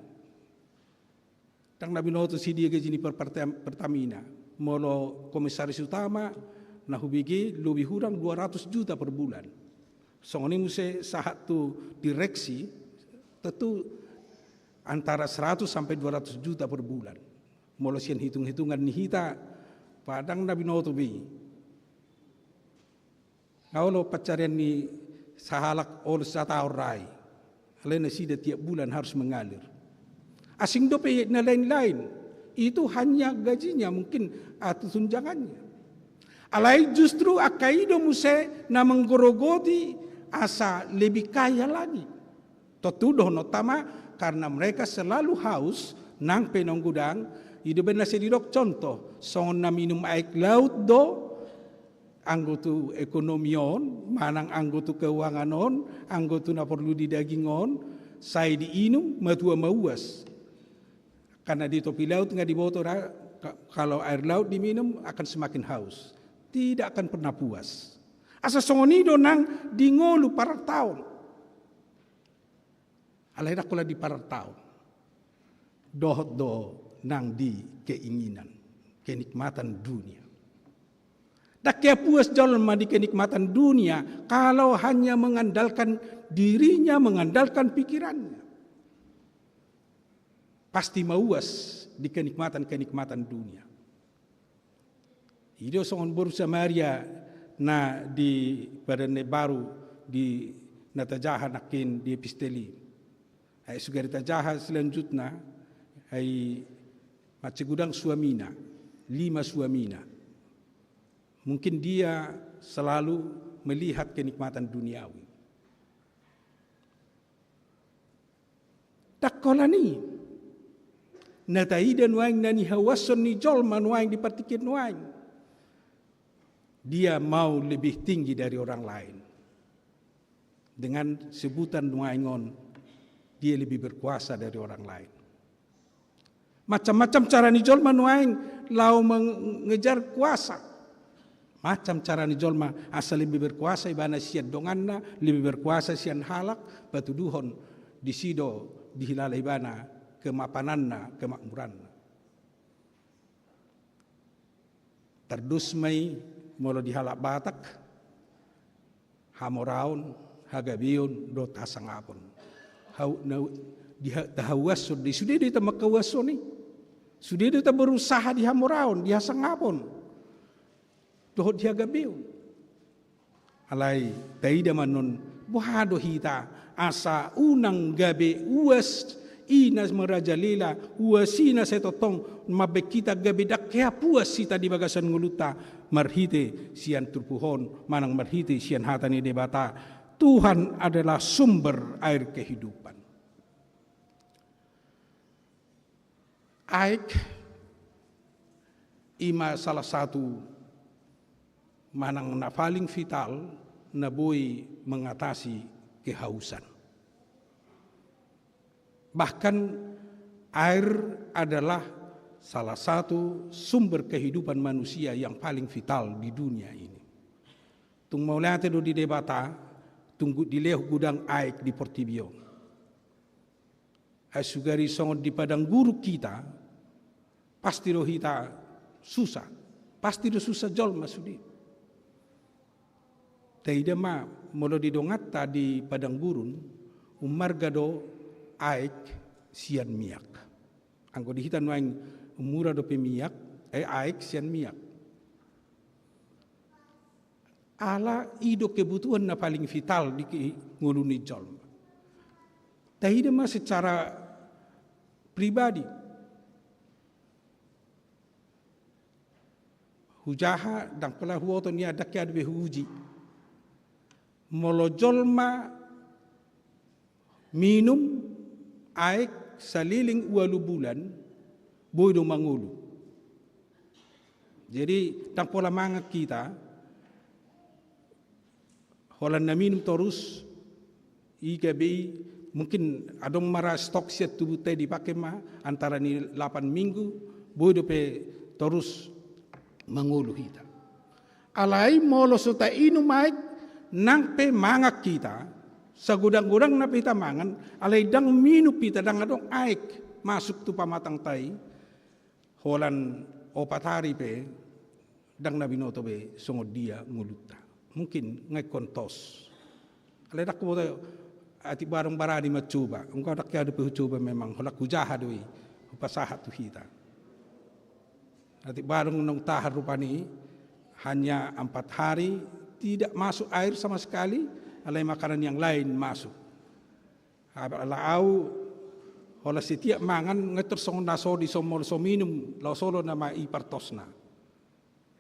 Dang na binoto si dia gaji ni per-, Pertam-, Pertamina. Molo komisaris utama, na hubege lobi hurang dua ratus juta per bulan. Songon i muse sahat tu direksi, tentu antara seratus sampai dua ratus juta per bulan. Molo sian hitung-hitungan ni hita, pa dang na binoto be i. Nga olo pansarian ni sahalak olo sataon ra i. Alai nasida tiap bulan harus mengalir. Asing dope na lain-lain. Itu hanya gajinya, mungkin, atau tunjangannya. Alai justru angka i do muse na menggorogoti asa lebih kaya lagi. Tontu dohononta ma, karena mereka selalu haus, nang pe naung godang, i do umbahen na sai didok contoh, songon na minum aek laut do, anggo tu ekonomi on, manang anggo tu keuangan on, anggo tu na porlu di daging on, sai diinum, matua mauas. Karena di topi laut nga diboto ra, ka-, kalau air laut diminum akan semakin haus. Tidak akan pernah puas. Asa songon i do nang di ngolu parartaon. Alai dang holan di parartaon. Dohot do nang di keinginan, kenikmatan dunia. Dang hea puas jolma di kenikmatan dunia kalau hanya mengandalkan dirinya, mengandalkan pikirannya. Pasti mauas di kenikmatan-kenikmatan dunia. I do songon boru Samaria na di Padan na Imbaru di na tajaha nangkin di epistel i. Ai sugari tajaha selanjutna, ai mansai godang suamina, lima suamina. Mungkin dia selalu melihat kenikmatan duniawi. Dang holan i. Na taida nuaeng na nihauashon ni jolma nuaeng di partingkian nuaeng. Dia mau lebih tinggi dari orang lain. Dengan sebutan nuaeng on, dia lebih berkuasa dari orang lain. Macam-macam cara ni jolma nuaeng laho mengejar kuasa. Macam cara ni jolma asa lebih berkuasa ibana sian donganna, lebih berkuasa sian halak, patuduhon disi do dihilala ibana kemapananna, kemakmuranna. Tardus ma i molo di halak Batak, hamoraon, hagabeon, dohot hasangapon. Hau-, na-, di ha-, tahauashon do i, sude do hita mangkauashon i. Sude do hita berusaha di hamoraon, di hasangapon. Dohot di hagabeon. Alai taida ma annon, boha do hita asa unang gabe uas i na merajalela, uas i na sai tongtong mambaen hita gabe ndang hea puas hita di bagasan ngolunta marhite sian turpuk on manang marhite sian hata ni Debata. Tuhan adalah sumber air kehidupan. Aek i ma salah satu manang na paling vital na boi mengatasi kehausan. Bahkan air adalah salah satu sumber kehidupan manusia yang paling vital di dunia ini. Tung mauliate do di Debata, tung gu-, dilehon godang aek di portibi on. Ai sugari songon di padang gurun hita, pasti do hita susah, pasti do susah jolma sude. Taida ma molo di donganta di padang gurun, ummarga do aek sian miak. Anggo di hita nuaeng mura dope miak, eh, aek sian miak. Ala i do kebutuhan na paling vital di ke-, ngolu ni jolma. Taida ma secara pribadi. Hujaha ndang pola huoto nian, ndang hea dope huuji. Molo jolma minum aek saleleng ualu bulan, boi do mangolu. Jadi, ndang pola mangan hita, holan na minum torus, i gabe i, mungkin adong ma ra stok sian tubunta i, dipake ma antara ni lapan minggu, boi dope torus mangolu hita. Alai molo so tainum aek, nang pe mangan hita, sagodang-godangna pe hita mangan, alai ndang minum hita, ndang adong aek masuk tu pamatangta i, holan opat ari pe, ndang na binoto be songon dia ngolunta. Mungkin nga ingkon tos. Alai ndang huboto, atik barong barani mancoba. Engkau ndang hea dope hucoba memang, holan hujaha do i, hupasahat tu hita. Atik barong naung tahan rupani, hanya empat hari tidak masuk air sama sekali, alai makanan yang lain masuk. Ala au, holan setiap mangan, nga tor songon na so di, so molo so minum, laos olo nama i partosna.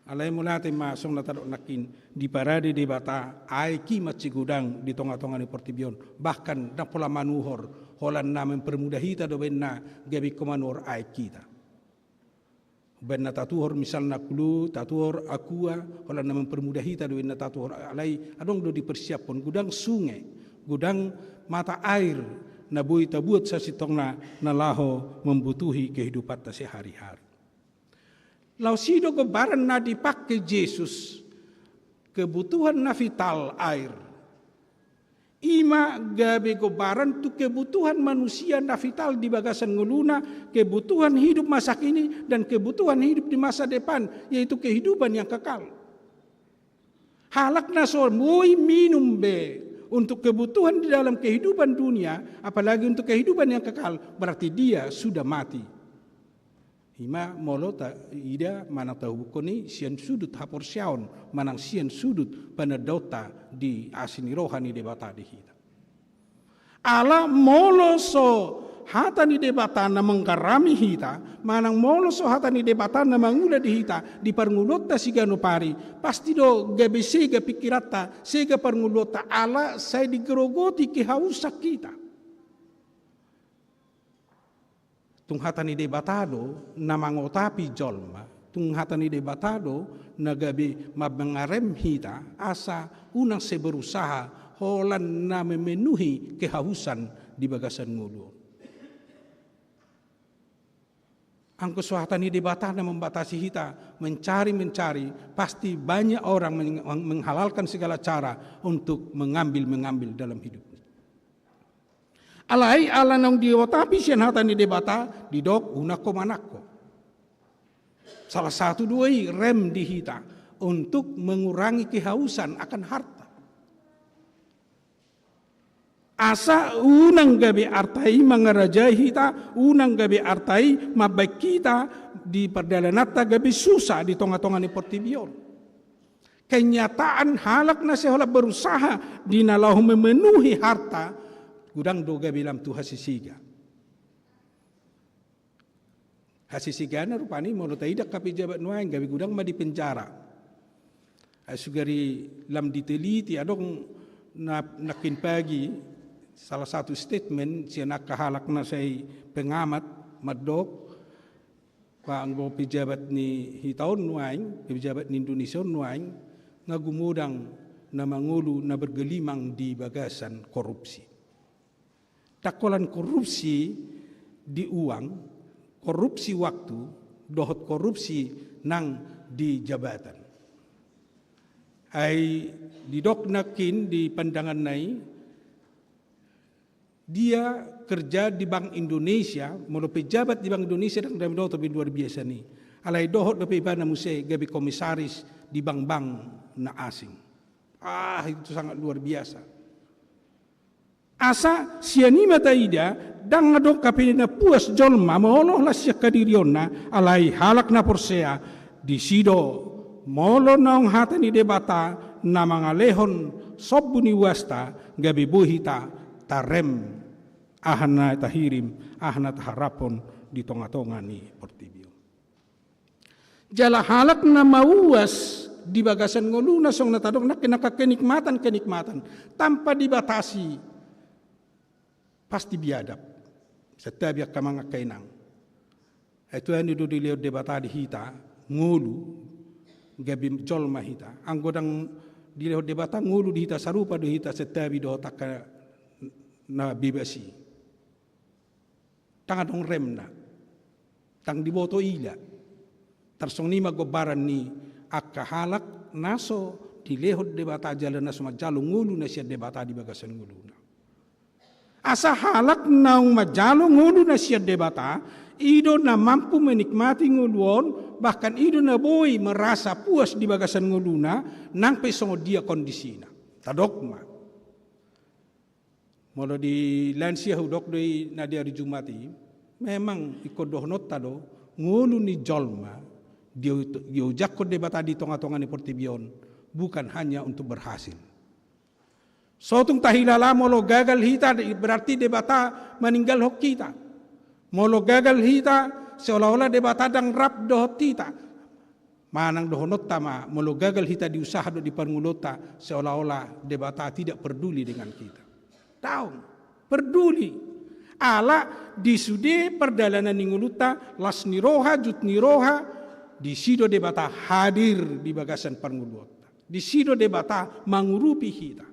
Alai mauliate ma songon na tadok nangkin, diparade Debata aek i ma sigodang di tonga-tonga ni portibi on, bahkan ndang pola manuhor, holan na mempermudah hita do baenna gabe ingkon manuhor aek hita. Baenna tatuhor misalna Clue, tatuhor Aqua, holan na mempermudah hita do baenna tatuhor, alai adong do dipersiaphon godang sunge, godang mata air na boi tabuat sasintongna na laho membutuhi kehidupanta sehari-hari. Laos i do gombaran na dipake Jesus, kebutuhan na vital air. I ma gabe gombaran tu kebutuhan manusia na vital di bagasan ngoluna, kebutuhan hidup masa kini dan kebutuhan hidup di masa depan, yaitu kehidupan yang kekal. Halak na so boi minum be untuk kebutuhan di dalam kehidupan dunia, apalagi untuk kehidupan yang kekal, berarti dia sudah mati. I ma molo taida manang tahubukhon i sian sudut haporseaon manang sian sudut panandaonta di asi ni roha ni Debata di hita. Ala molo so hata ni Debata na manggarami hita, manang molo so hata ni Debata na mangula di hita di parngoluonta siganup ari, pasti do gabe sega pingkiranta, sega parngoluonta, ala sai digerogoti kehausan hita. Tung hata ni Debata do na mangotapi jolma, tung hata ni Debata do na gabe mangarem hita asa unang sai berusaha holan na memenuhi kehausan di bagasan ngolu on. Anggo so hata ni Debata na membatasi hita mencari-mencari, pasti banyak orang meng-, menghalalkan segala cara untuk mengambil-mengambil dalam hidupnya. Alai ala naung diotapi sian hata ni Debata, didok unang ho manangko. Salah satu do i rem di hita untuk mengurangi kehausan akan harta. Asa unang gabe arta i mangarajai hita, unang gabe arta i mambahen hita di pardalananta gabe susa di tonga-tonga ni portibi on. Kenyataan halak na sai holan berusaha di na laho memenuhi harta, godang do gabe lam tu hasisiga. Hasisigana rupani molo taida angka pejabat nuaeng gabe godang ma di penjara. Ai sugari lam diteliti, adong na, nangkin pagi salah satu statement sian angka halak na sai pengamat mandok, ba anggo pejabat ni hita on nuaeng, pejabat ni Indonesia on nuaeng, nga gumodang na mangolu na bergelimang di bagasan korupsi. Ndang holan korupsi di uang, korupsi waktu, dohot korupsi nang di jabatan. Ai didok nangkin di pandanganna i, dia kerja di Bank Indonesia, molo pejabat di Bank Indonesia ndang dame dohot dope luar biasa ni. Alai dohot dope ibana muse gabe komisaris di bank-bank na asing. Ah, itu sangat luar biasa. Asa sian i ma taida, ndang adong hape na puas jolma molo las sian hadirionna, alai halak na porsea, disi do, molo naung hata ni Debata na mangalehon sombu ni uasta, gabe boi hita tarem aha na tahirim, aha na taharaphon di tonga-tonga ni portibi on. Jala halak na mauas di bagasan ngoluna songon na tadok nangkin angka kenikmatan-kenikmatan tanpa dibatasi, pasti biadab. Santabi angka amang angka inang. Ai tuani do dilehon Debata di hita ngolu, gabe jolma hita. Anggo ndang dilehon Debata ngolu di hita, sarupa do hita santabi dohot angka na bebas i. Ndang adong remna. Ndang diboto ila. Tarsongon i ma gombaran ni angka halak na so dilehon Debata jala na so manjalo ngolu na sian Debata di bagasan ngoluna. Asa halak naung manjalo ngolu na sian Debata, i do na mampu menikmati ngolu on, bahkan i do na boi merasa puas di bagasan ngoluna, nang pe songon dia kondisina. Tadok ma. Molo di lansia hudok do i na di ari Jumat i, memang ingkon dohononta do, ngolu ni jolma, dio-, diojakhon Debata di tonga-tonga ni portibi on, bukan hanya untuk berhasil. So tung tahilala molo gagal hita, berarti Debata maninggalhon hita. Molo gagal hita, seolah-olah Debata ndang rap dohot hita. Manang dohononta ma, molo gagal hita di usaha dohot di parngoluonta, seolah-olah Debata tidak peduli dengan kita. Daong, peduli. Ala di sude pardalanan ni ngolunta, las ni roha, jut ni roha, disi do Debata hadir di bagasan parngoluonta. Disi do Debata mangurupi hita.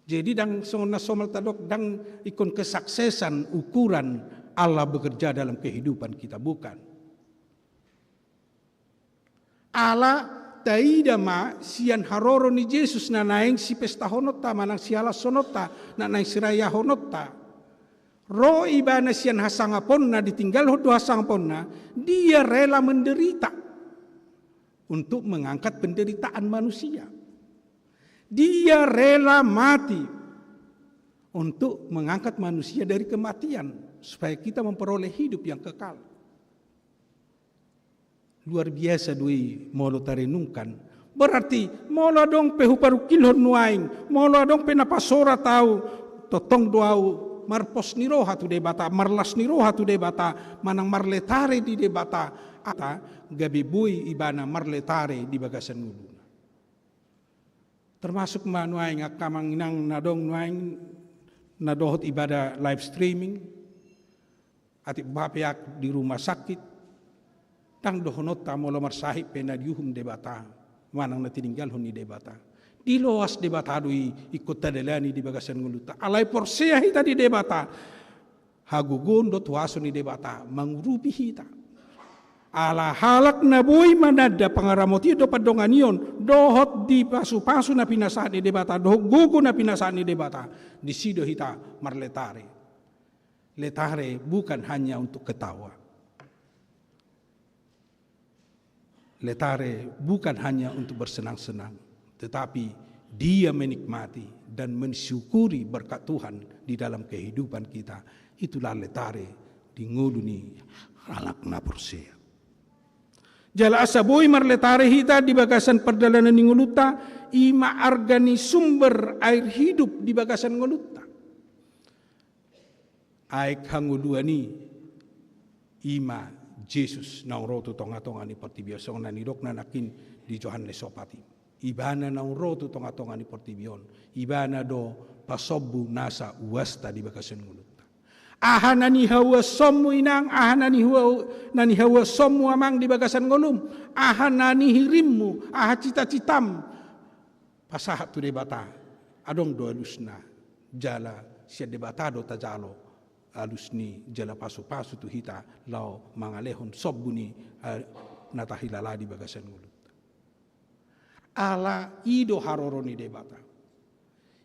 Jadi ndang songon na somal tadok, ndang ingkon kesuksesan ukuran Allah bekerja dalam kehidupan kita, bukan. Ala taida ma sian haroro ni Jesus na naeng sipestahononta manang sihalashononta, na naeng sirayahononta. Ro ibana sian hasangaponna, ditinggalhon do hasangaponna, dia rela menderita untuk mengangkat penderitaan manusia. Dia rela mati untuk mengangkat manusia dari kematian, supaya kita memperoleh hidup yang kekal. Luar biasa do i molo tarenungkan. Berarti, molo adong pe huparungkilhon nuaeng, molo adong pe na pasorat ahu, tongtong do ahu marpos ni roha tu Debata, marlas ni roha tu Debata, manang marletare di Debata, asa gabe boi ibana marletare di bagasan ngoluna. Termasuk ma nuaeng angka amang inang na adong nuaeng na dohot ibadah live streaming, atik boha pe ahu di rumah sakit, ndang dohononta molo marsahit pe na diuhum Debata, manang na tininggalhon ni Debata. Diloas Debata do i ingkon tadalani di bagasan ngolunta. Alai porsea hita di Debata, hagogoon dohot huaso ni Debata mangurupi hita. Ala halak na boi mananda pangaramotion dohot pandonganion, dohot dipasupasu na pinasahat ni Debata, dohot gogo na pinasahat ni Debata, disi do hita marletare. Letare bukan hanya untuk ketawa. Letare bukan hanya untuk bersenang-senang, tetapi dia menikmati dan mensyukuri berkat Tuhan di dalam kehidupan kita. Itulah letare di ngolu ni halak na porsea. Jala asa boi marletare hita di bagasan pardalanan ni ngolunta, i ma arga ni sumber air hidup di bagasan ngolunta. Aek hangoluan i, i ma Jesus naung ro tu tonga-tonga ni portibi on, songon na nidokna nangkin di Johannes opat i. Ibana naung ro tu tonga-tonga ni portibi on, ibana do pasombu nasa uasta di bagasan ngolunta. Aha na nihauasonmu inang, aha na nihua-, na nihauasonmu amang di bagasan ngolum, aha na nihirimmu, aha cita-citam, pasahat tu Debata, adong do alusna, jala sian Debata do tajalo alus ni jala pasu-pasu tu hita laho mangalehon sombu ni, eh, na tahilala di bagasan ngolunta. Ala i do haroro ni Debata.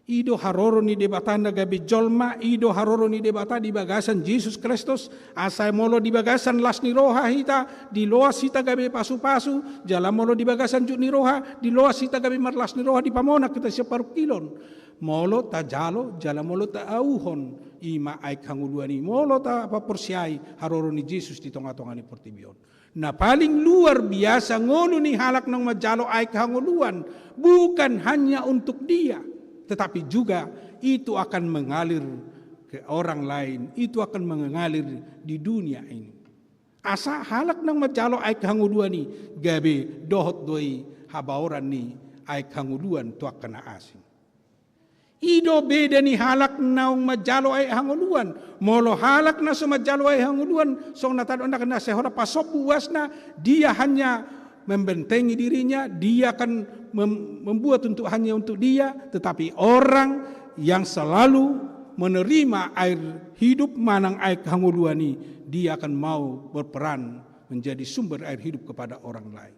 I do haroro ni Debata na gabe jolma, i do haroro ni Debata di bagasan Jesus Kristus, asa molo di bagasan las ni roha hita, diloas hita gabe pasu-pasu, jala molo di bagasan jut ni roha, diloas hita gabe marlas ni roha, dipamonang hita sian parungkilon. Molo tajalo, jala molo taauhon, i ma aek hangoluan i, molo tapaporseai haroro ni Jesus di tonga-tonga ni portibi on. Na paling luar biasa ngolu ni halak naung manjalo aek hangoluan, bukan hanya untuk dia, tetapi juga itu akan mengalir ke orang lain, itu akan mengalir di dunia ini. Asa halak naung manjalo aek hangoluan i, gabe dohot do i habaoran ni aek hangoluan tu angka na asing. I do beda ni halak naung manjalo aek hangoluan. Molo halak na so manjalo aek hangoluan, songon na tadok na sai holan pasombu uasna, dia hanya membentengi dirinya, dia akan mem-, membuat untuk, hanya untuk dia, tetapi orang yang selalu menerima air hidup manang aek hangoluan i, dia akan mau berperan menjadi sumber air hidup kepada orang lain.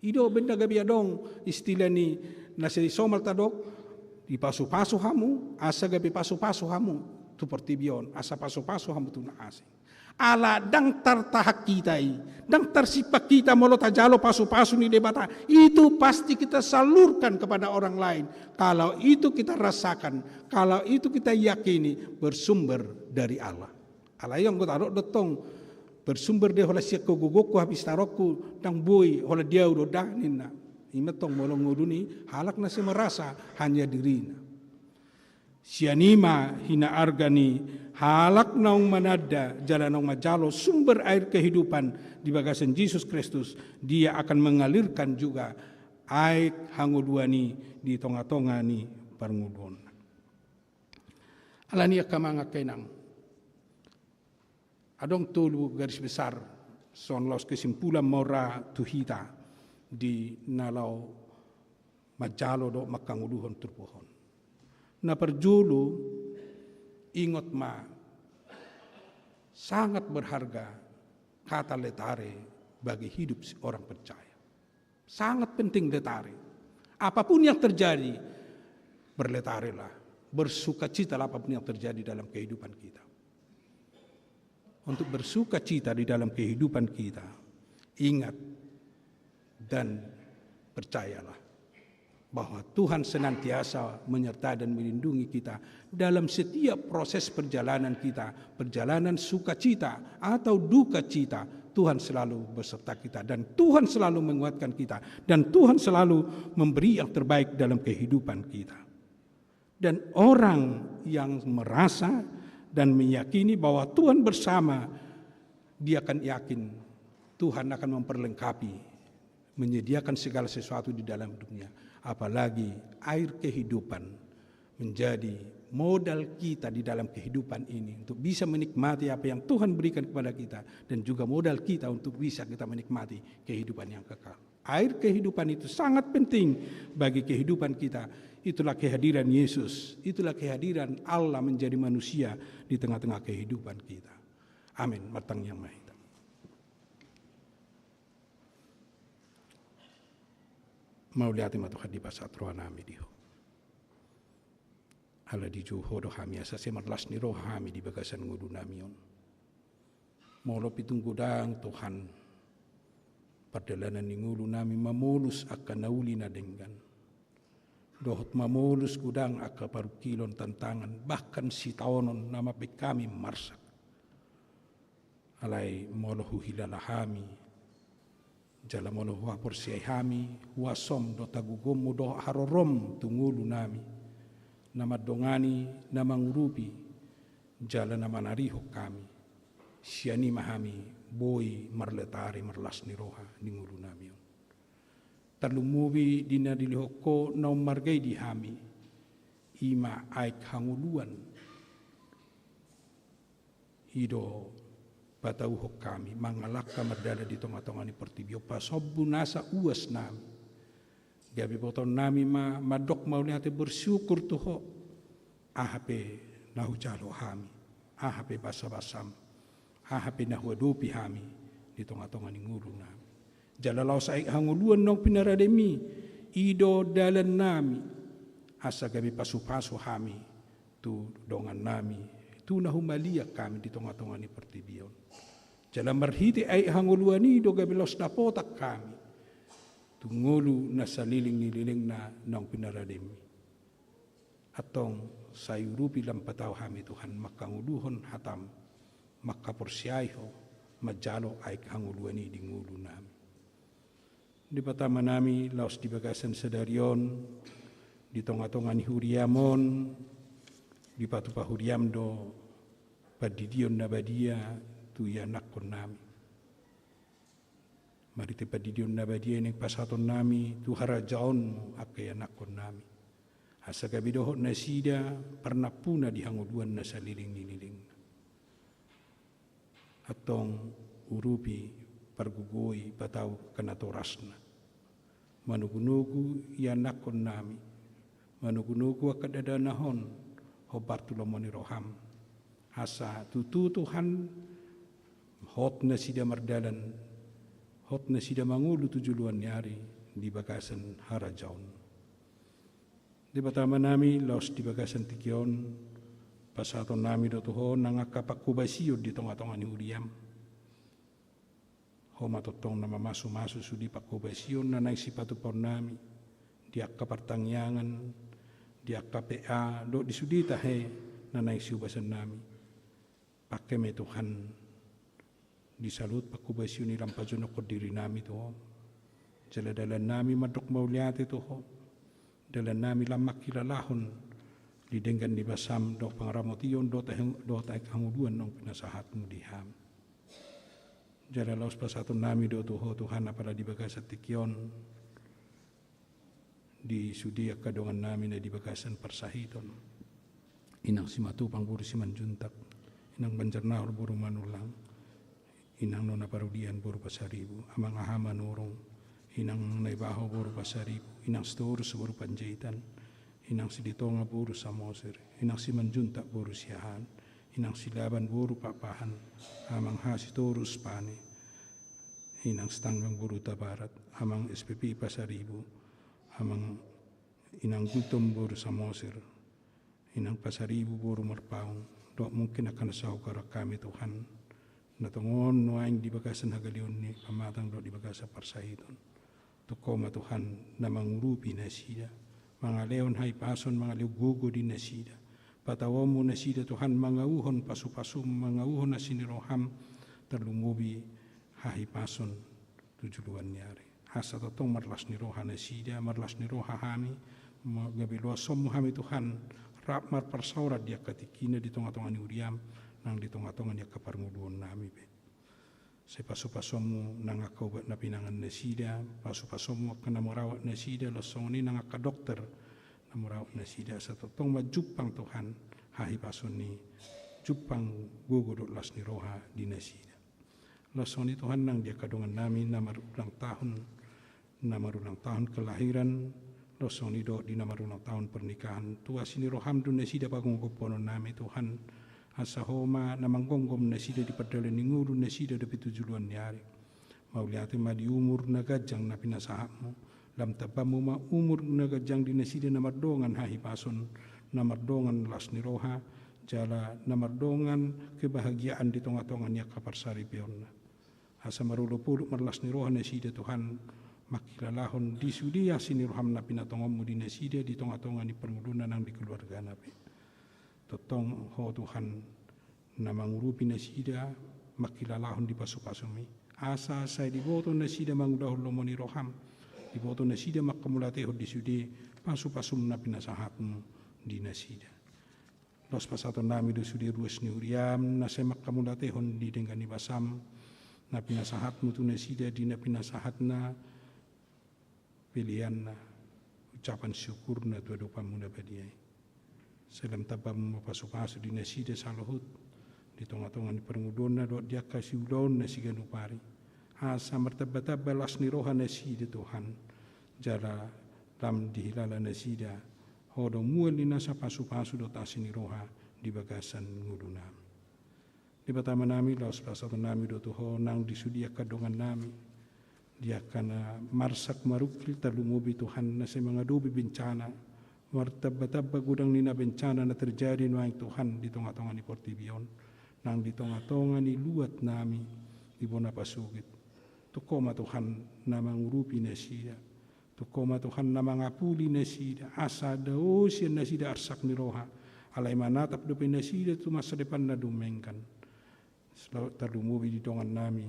I do umbahen na gabe adong istilah ni na sai somal tadok, dipasu-pasu hamu, asa gabe pasu-pasu hamu tu portibi on, asa pasu-pasu hamu tu na asing. Ala ndang tartahan hita i, ndang tarsimpan hita molo tajalo pasu-pasu ni Debata, itu pasti kita salurkan kepada orang lain. Kalau itu kita rasakan, kalau itu kita yakini bersumber dari Allah. Alai anggo tadok do tong, bersumber do i holan sian hagogoonku, hapistaronku, ndang boi, holan di ahu do, ndang ninna. I ma tong molo ngolu ni halak na sai merasa hanya dirina. Sian i ma hinaarga ni halak naung mananda jala naung manjalo sumber air kehidupan di bagasan Jesus Kristus, dia akan mengalirkan juga aek hangoluan i di tonga-tonga ni parngoluonna. Alani i angka amang, angka inang, adong tolu garis besar songon laos kesimpulan ma on ra tu hita di na laho manjalo dohot manghangoluhon turpuk on. Na parjolo, ingot ma, sangat berharga kata letare bagi hidup seorang percaya. Sangat penting letare. Apapun yang terjadi, berletarelah. Bersukacitalah apapun yang terjadi dalam kehidupan kita. Untuk bersukacita di dalam kehidupan kita, ingat dan percayalah bahwa Tuhan senantiasa menyertai dan melindungi kita dalam setiap proses perjalanan kita, perjalanan sukacita atau dukacita, Tuhan selalu beserta kita dan Tuhan selalu menguatkan kita dan Tuhan selalu memberi yang terbaik dalam kehidupan kita. Dan orang yang merasa dan meyakini bahwa Tuhan bersama, dia akan yakin Tuhan akan memperlengkapi, menyediakan segala sesuatu di dalam hidupnya. Apalagi air kehidupan menjadi modal kita di dalam kehidupan ini untuk bisa menikmati apa yang Tuhan berikan kepada kita, dan juga modal kita untuk bisa kita menikmati kehidupan yang kekal. Air kehidupan itu sangat penting bagi kehidupan kita. Itulah kehadiran Yesus, itulah kehadiran Allah menjadi manusia di tengah-tengah kehidupan kita. Amin. Martangiang ma hita. Mauliate ma Tuhan di pasahat roha nami di Ho. Ala dijou Ho do hami asa sai marlas ni roha hami di bagasan ngolu nami on. Molo pitung godang Tuhan, pardalanan ni ngolu nami mamolus angka na uli na denggan. Dohot mamolus godang angka parungkilon, tantangan, bahkan sitaonon na mambahen hami marsak. Alai molo huhilala hami, jala molo huhaporseai hami, huasom dohot hagogoonmu dohot harorom tu ngolu nami, na mandongani, na mangurupi, jala na manarihon hami, sian i ma hami boi marlatari marlas ni roha di ngolu nami on. Tarlumobi di na dilehon Ho na ummarga i di hami, i ma aek hangoluan. I do patauhon hami mangalangka mardalan di tongatonga ni portibi on, pasombu nasa uas nami. Gabe botoon nami ma mandok mauliate, bersyukur tu Ho. Aha pe na hujalo hami, aha pe basabasam, aha pe na huadopi hami di tongatonga ni ngolu nami. Jala laos aek hangoluan naung pinarademi, i do dalan nami, asa gabe pasupasu hami tu dongan nami, tu na humaliang hami di tongatonga ni portibi on. Jala marhite aek hangoluan i do gabe laos dapotan hami tu ngolu na saleleng ni lelengna naung pinarademi. Antong sai urupi lam patau hami Tuhan, manghangoluhon hatam, manghaporseai Ho, manjalo aek hangoluan i di ngolu nami. Debata Ama nami, laos di bagasan sadari on, di tongatonga ni huriam on, dipatupa huriam do pandidion na badia tu ianakhon nami. Marhite pandidion na badia i naeng pasahaton nami tu harajaonmu angka ianakhon nami, asa gabe dohot nasida parnampuna di hangoluan na saleleng ni lelengna. Antong urupi, pargogoi, patau angka natorasna. Manogunogu ianakhon nami, manogunogu angka dadanahon, hombar tu lomo ni roham. Asa tutu Tuhan, hot nasida mardalan, hot nasida mangolu tu joloan ni ari di bagasan harajaon. Debata Ama nami, laos di bagasan tingki on, pasahaton nami do tu Ho nang angka panghobasion di tongatonga ni huriam. Ho ma tongtong na mamasumasu sude panghobasion na naeng sipatupaon nami di angka partangiangan, di angka P A, dohot di sude tahe na naeng sihobasan nami. Pangke ma i Tuhan, di saluhut panghobasion i lam pajonokhon diri nami tu Ho. Jala dalan nami mandok mauliate tu Ho. Dalan nami lam mangkilalahon di denggan ni basam dohot pangaramotion dohot aek hangoluan naung pinasahatmu di hami. Jala laos pasahaton nami do tu Ho Tuhan, apala di bagasan tingki on, di sude angka dongan nami na di bagasan parsahiton. Inang Simatupang boru Simanjuntak, Inang Banjarnahor boru Manullang, Inang Nona Parudian boru Pasaribu, Amang Aha Manurung, Inang Naibaho boru Pasaribu, Inang Sitorus boru Panjaitan, Inang Silitonga boru Samosir, Inang Simanjuntak boru Siahaan, Inang Silaban boru Pakpahan, Amang Hasitorus Pane, Inang Sitanggang boru Tabarat, Amang S P P Pasaribu, Amang Inang Gultom boru Samosir, Inang Pasaribu boru Marpaung, dohot mungkin angka na sahugaran hami Tuhan, na tongon nuaeng di bagasan hagaleon ni pamatang dohot di bagasan parsahiton. Tung Ho ma Tuhan na mangurupi nasida, mangalehon hahipason, mangalehon gogo di nasida. Patauonmu nasida Tuhan mangauhon pasupasum, mangauhon asi ni roham, tarlumobi hahipason tu joloan ni ari. Asa tongtong marlas ni roha nasida, marlas ni roha hami, ma-, gabe loasonmu hami Tuhan, rap marparsaoran di angka tingkina di tongatonga ni huriam, nang di tongatonga ni angka parngoluon nami pe. Sai pasupasonmu nang angka ubat na pinangan nasida, pasupasonmu angka na marawat nasida, laos songon i nang angka dokter na muraot nasida, asa tongtong ma jumpang Tuhan hahipason i, jumpang gogo dohot las ni roha di nasida. Laos songon i Tuhan, nang di angka dongannami na marulang tahun, na marulang tahun kelahiran, laos songon i dohot di na marulang tahun pernikahan, tu asi ni roham do nasida pagomgomponnami Tuhan, asa Ho ma na manggomgom nasida di pardalanan ni ngolu nasida dope tu joloan ni ari. Mauliate ma di umur na ganjang na pinasahatmu, lam tambammu ma umur na ganjang di nasida na mardongan hahipason, na mardongan las ni roha, jala na mardongan kebahagiaan di tongatonga ni angka parsaripeonna. Asa marolopolop marlas ni roha nasida Tuhan, mangkilalahon di sude asi ni roham na pinatongonmu di nasida di tongatonga ni parngoluonna nang di keluargana pe. Tongtong Ho Tuhan, na mangurupi nasida, mangkilalahon di pasupasumi. Asa sai diboto nasida mangulahon lomo ni roham, diboto nasida manghamauliatehon di sude pasupasum na pinasahatmu di nasida. Laos pasahatonnami do sude ruas ni huriam, na sai manghamauliatehon di denggan ni basam, na pinasahatmu tu nasida di na pinasahatna, peleanna, ucapan syukurna tu adopanmu na badia i. Sai lam tambammu ma pasupasu di nasida saluhut, di tongatonga ni parngoluonna dohot di angka siulaonna siganup ari. Asa martambatamba las ni roha nasida Tuhan, jala lam dihilala nasida, Ho do mual ni nasa pasupasu dohot asi ni roha di bagasan ngolunami. Debata Amanami, laos pasahatonnami do tu Ho nang di sude angka dongannami, di angka na marsak marungkil, tarlumobi Tuhan na sai mangadopi bencana, martambatamba godang ni na bencana na terjadi nuaeng Tuhan di tongatonga ni portibi on, nang di tongatonga ni luatnami di bona pasogit. Tu Ho ma Tuhan na mangurupi nasida, tu Ho ma Tuhan na mangapuli nasida, asa dao sian nasida arsak ni roha, alai manatap dope nasida tu masa depan na dumenggan. Sel-, tarlumobi di dongannami,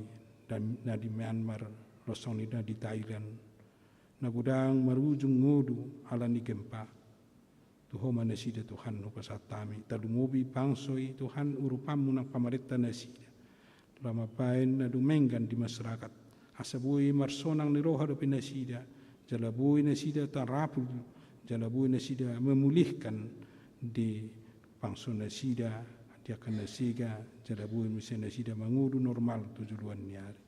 dam-, na di Myanmar, laos songon i na di Thailand, na godang marujung ngolu ala ni gempa. Tu Ho ma nasida Tuhan hupasahat hami, tarlumobi bangso i Tuhan urupanmu nang pamarenta nasida. Lam mambaen na dumenggan di masyarakat. Asa boi marsonang ni roha dope nasida, jala boi nasida tarapul, jala boi nasida memulihkan di bangso nasida, di angka na sega, jala boi muse nasida mangolu normal tu joloan ni ari.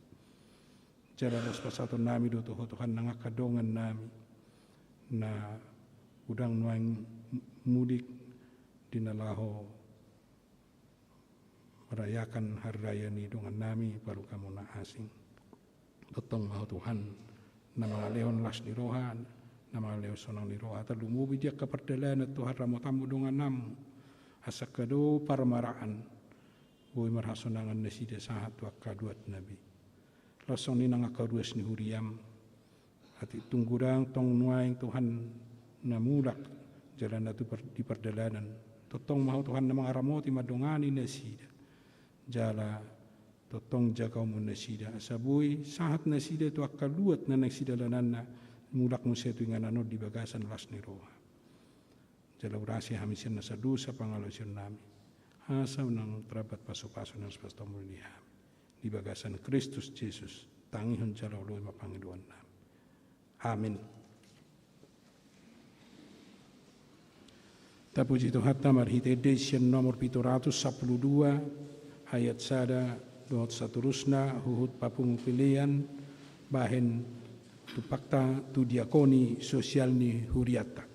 Jala laos pasahatonnami do tu Ho Tuhan nang angka dongannami, na godang nuaeng mudik di na laho merayakan hari raya ni dongannami parukamuna asing. Tongtong ma Ho Tuhan, na mangalehon las ni roha, na mangalehon sonang ni roha, tarlumobi di angka pardalanan Tuhan ramotanmu dongannami, asa angka do parmaraan, boi marhasonangan nasida sahat tu angka luatna be. Laos songon i nang angka ruas ni huriam, atik tung godang tong nuaeng Tuhan na mulak jala na tu par-, di pardalanan. Tongtong ma Ho Tuhan na mangaramoti mandongani nasida. Jala tongtong jagaonmu nasida, asa boi sahat nasida tu angka luat na naeng sidalananna, mulak muse tu inganan on di bagasan las ni roha. Jala urasi hami sian nasa dosa pangalaosionnami, asa unang tarlambat pasupasu na laos pasahatonmu di hami. Di bagasan Kristus Jesus, tangihon jala oloi ma pangidoannami. Amin. Tapuji Tuhanta marhite ende sian nomor pitu ratus sampulu dua, ayat sada dohot saterusna, huhut papungu pelean, bahen tumpakta tu diakoni sosial ni hurianta.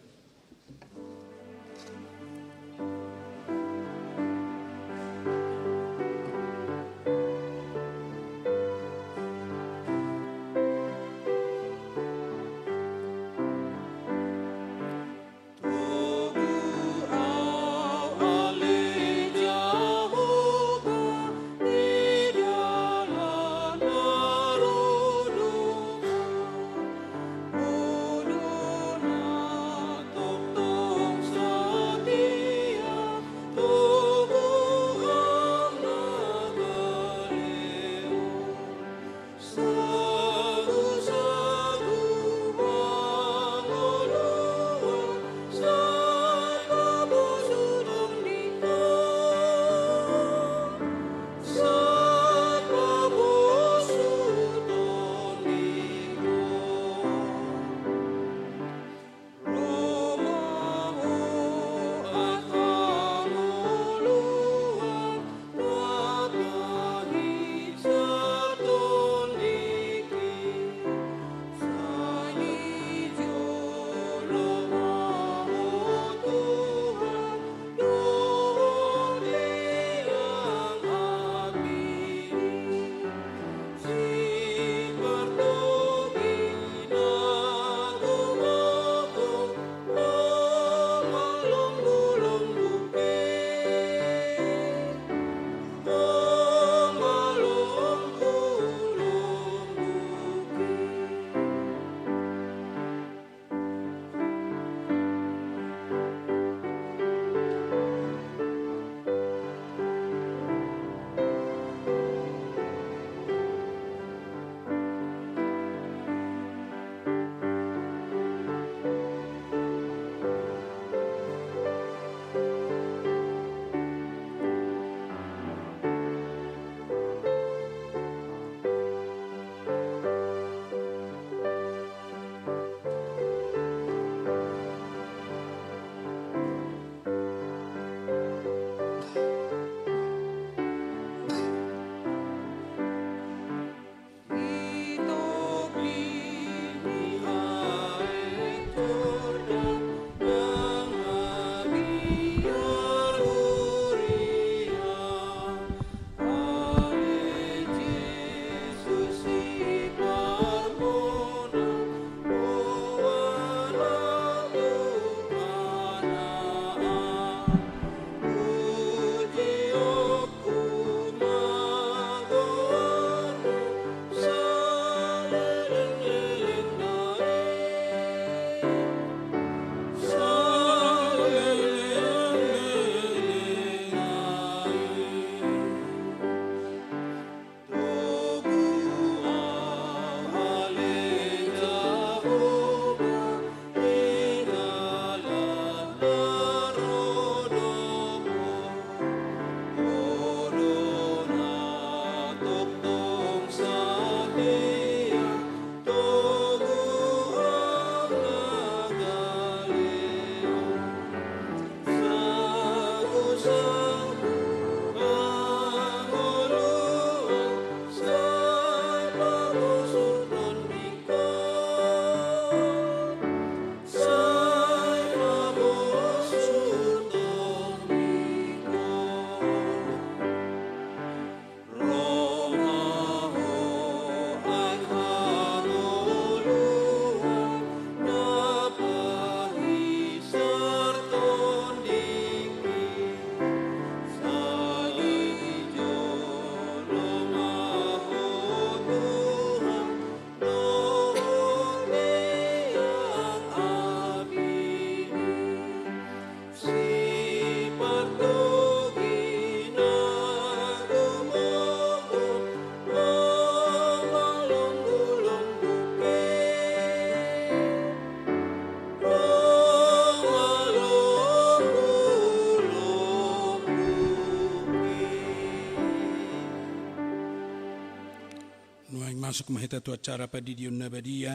Masuk ma hita tu acara pandidion na badia.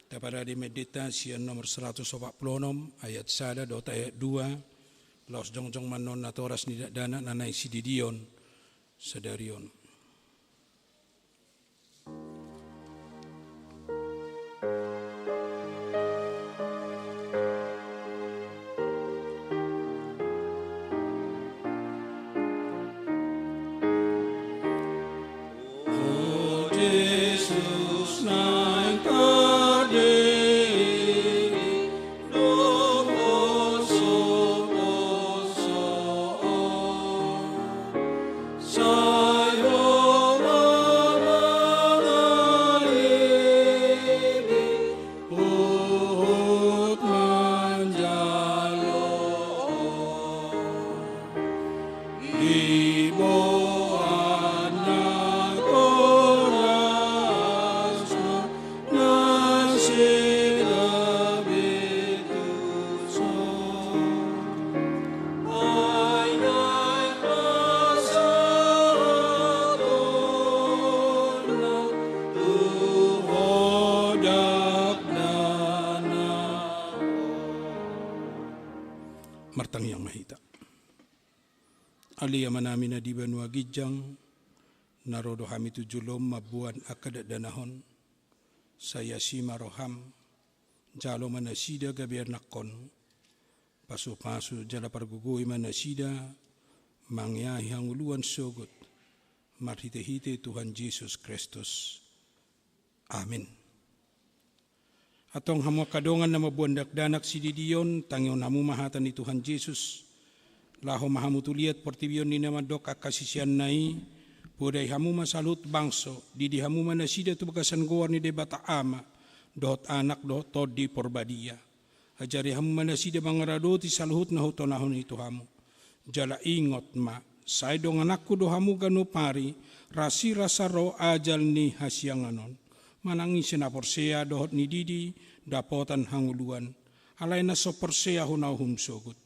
Taparade ma endenta sian nomor seratus opat puluh onom, ayat sada dohot ayat dua. Laos jongjong ma annon natoras ni dakdanak na naeng sididion sadari on. O Jesus, naeng tadei do poso-poso on. Sai Ho ma mangalehon, huhut manjalo Ho. Diboan natorasna nasida be tuson. Ai naeng pasahatonna tu Ho dakdanak on. Martangiang ma hita. Ale Amanami na di banua ginjang, na ro do hami tu joloM mamboan angka dakdanak on. Sai asi ma rohaM, jalo ma nasida gabe anakkonMu. Pasu-pasu jala pargogoi ma nasida mangeahi hangoluan sogot, marhite-hite Tuhan Jesus Kristus. Amin. Antong hamu angka dongan na mamboan dakdanak sididion, tangihon hamu ma hata ni Tuhan Jesus. Laho ma hamu tu liat portibi on ninna mandok angka siseanna i: Podai hamu ma saluhut bangso, didi hamu ma nasida tu bagasan goar ni Debata Ama dohot Anak dohot Tondi Porbadia. Ajari hamu ma nasida mangaradoti saluhut na hutonahon i tu hamu. Jala ingot ma, sai dongananku do hamu ganup ari, rasirasa ro ajal ni hasiangan on. Manang ise na porsea dohot nididi dapotan hangoluan, alai na so porsea hona uhum sogot.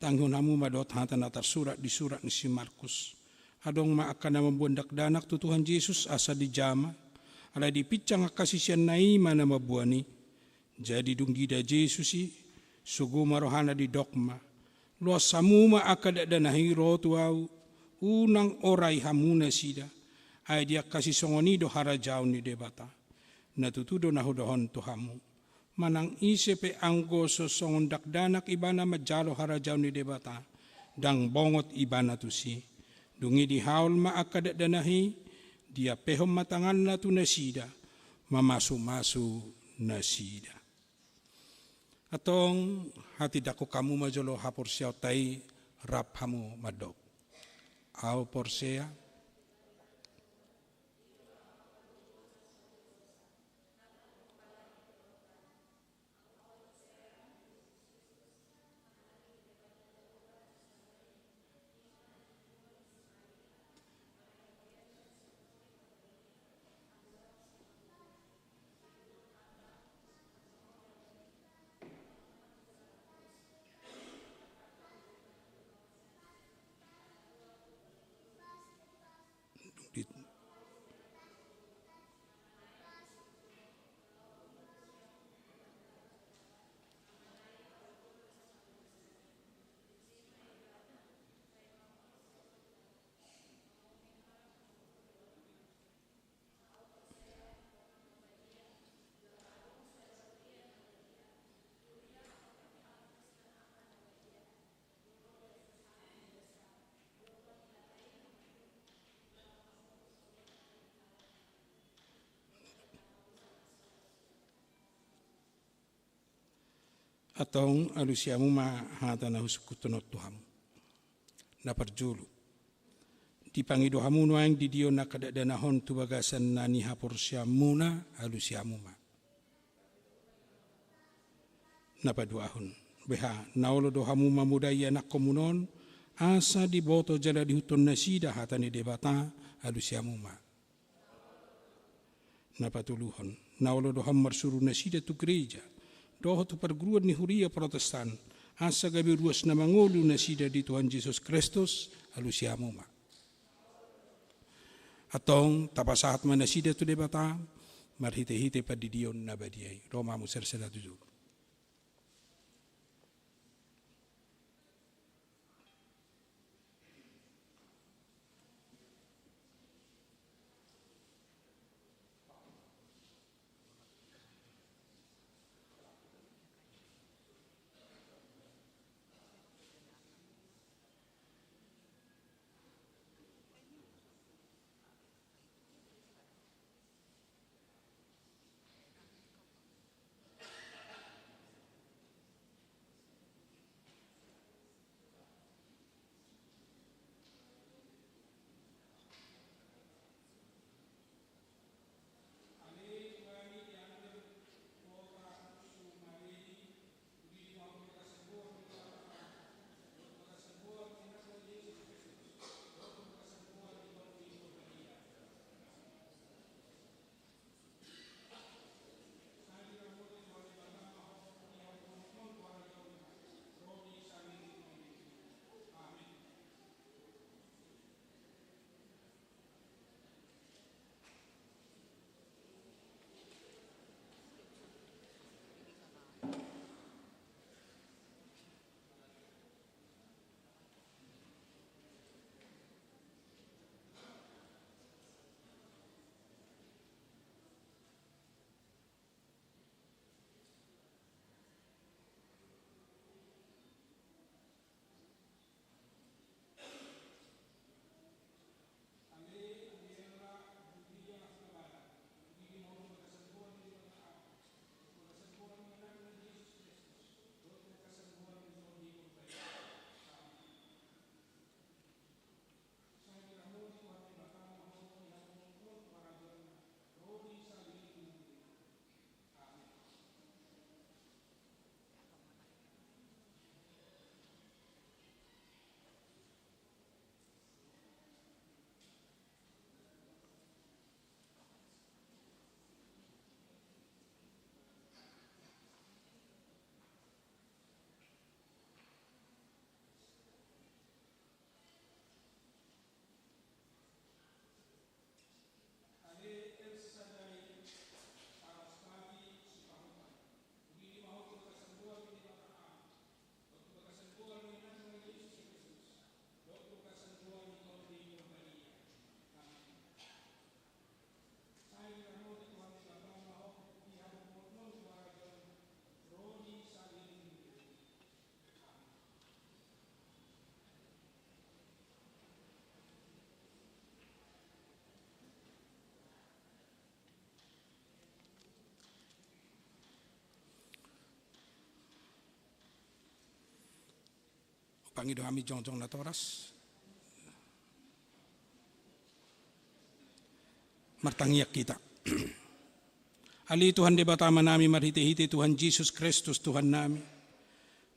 Tangihon hamu ma dohot hata na tarsurat di surat ni si Markus. Adong ma angka na mamboan dakdanak tu Tuhan Jesus asa dijama, alai dipinsang angka siseanna i ma na mamboan i. Jadi dung diida Jesus i, sogo ma rohana, didok ma: Loas hamu ma angka dakdanak i ro tu Ahu, unang orai hamu nasida, ai di angka sisongon i do harajaon ni Debata. Na tutu do na hudokhon tu hamu: Manang ise pe anggo so songon dakdanak ibana manjalo harajaon ni Debata, ndang bongot ibana tusi. Dung i dihaol ma angka dakdanak i, diampehon ma tanganna tu nasida, mamasu-masu nasida. Antong hatindangkon hamu ma jolo haporseaonta i, rap hamu mandok: Ahu porsea. Antong alusi hamu ma hata na husungkunhon on tu hamu. Na parjolo, dipangido hamu nuaeng didion angka dakdanak on tu bagasan na nihaporseaonmuna, alusi hamu ma. Na paduahon, beha, na olo do hamu mamodai anakkonmuna on, asa diboto jala diihuthon nasida hata ni Debata, alusi hamu ma. Na patoluhon, na olo do hamu marsuru nasida tu gereja dohot tu parguruan ni huria Protestan, asa gabe ruas na mangolu nasida di Tuhan Jesus Kristus, alusi hamu ma. Antong tapasahat ma nasida tu Debata marhitehite pandidion na badia i. Ro ma hamu sada-sada tu jolo. Pangido hami jongjong natoras. Martangiang hita. Ale Tuhan Debata Amanami marhitehite Tuhan Jesus Kristus Tuhannami,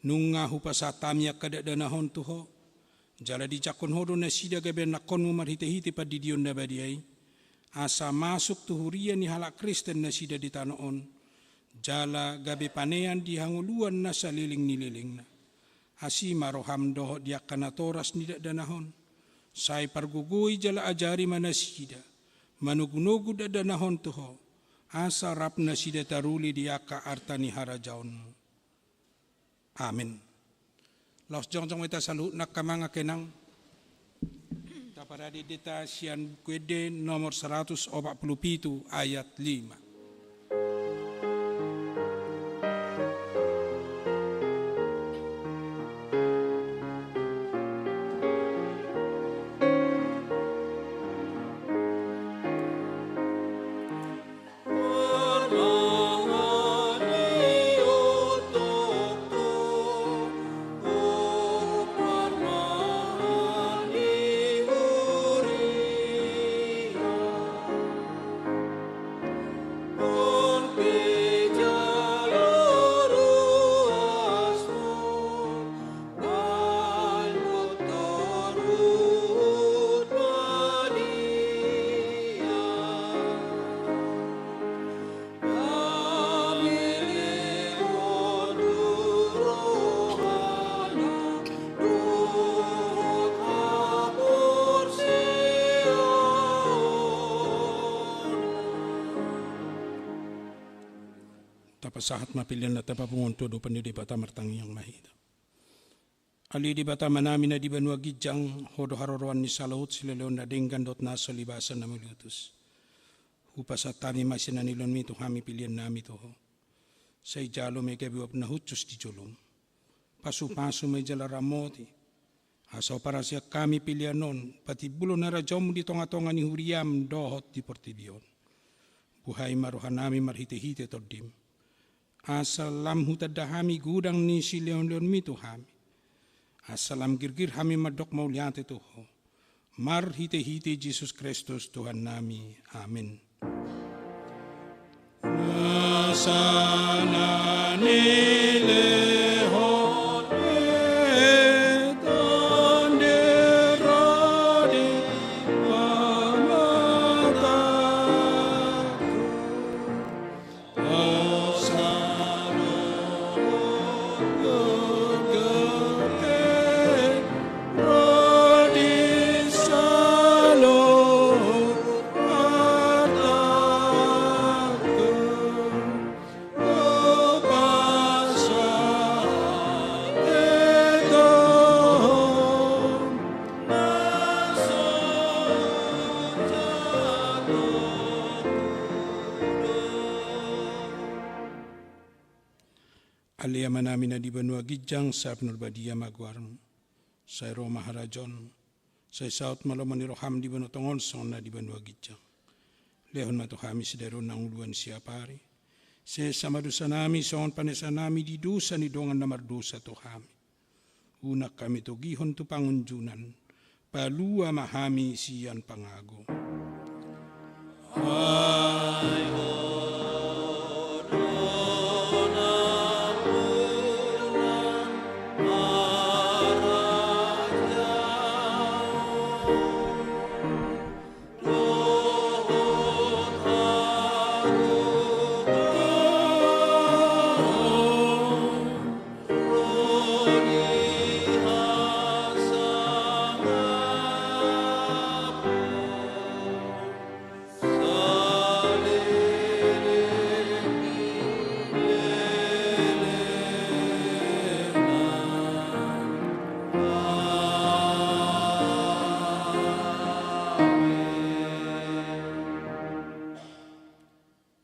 nunga hupasahat hami angka dakdanak on tu Ho, jala dijangkon Ho do nasida gabe anakkonMu marhitehite pandidion na badia i, asa masuk tu huria ni halak Kristen nasida di tano on, jala gabe panean di hangoluan na saleleng ni lelengna. Asi ma rohaM dohot di angka natoras ni dakdanak on. Sai pargogoi jala ajari ma nasida manogunogu dakdanak on tu Ho, asa rap nasida taruli di angka arta ni harajaonMu. Amen. Laos jongjong ma hita saluhutna angka amang angka inang. Taparade deta sian Buku Ende nomor saratus opat pulu pitu ayat lima. Sahat ma pelean na tapapungu on tu adopan ni Debata. Martangiang ma hita. Ale Debata Amanami na di banua ginjang, Ho do haroroan ni saluhut silehonlehon na denggan dohot na hasolibasan na mauliutus. Hupasahat hami ma sian haniloanMi tu hami peleannami tu Ho. Sai jalo ma i gabe uap na hushus di jolom. Pasupasu ma i jala ramoti, asa huparhaseang hami pelean on patimbulhon harajaonMu di tongatonga ni huriaM dohot di portibi on. Buhai ma rohanami marhitehite TondiM, asa lam hutanda hami godang ni silehonlehonMi tu hami, asa lam girgir hami mandok mauliate tu Ho, marhitehite Jesus Kristus Tuhannami. Amen. Nasa na nilehon ni Tondi ro di pamatangku. Ale Amanami na di banua ginjang, sai pinarbadia ma goarMu. Sai ro ma harajaonMu. Sai saut ma lomo ni rohaM di banua tonga on songon na di banua ginjang. Lehon ma tu hami sadari on hangoluan siapari. Sesa ma dosanami songon panesanami di dosa ni dongan na mardosa tu hami. Unang hami togihon tu pangunjunan, palua ma hami sian pangago.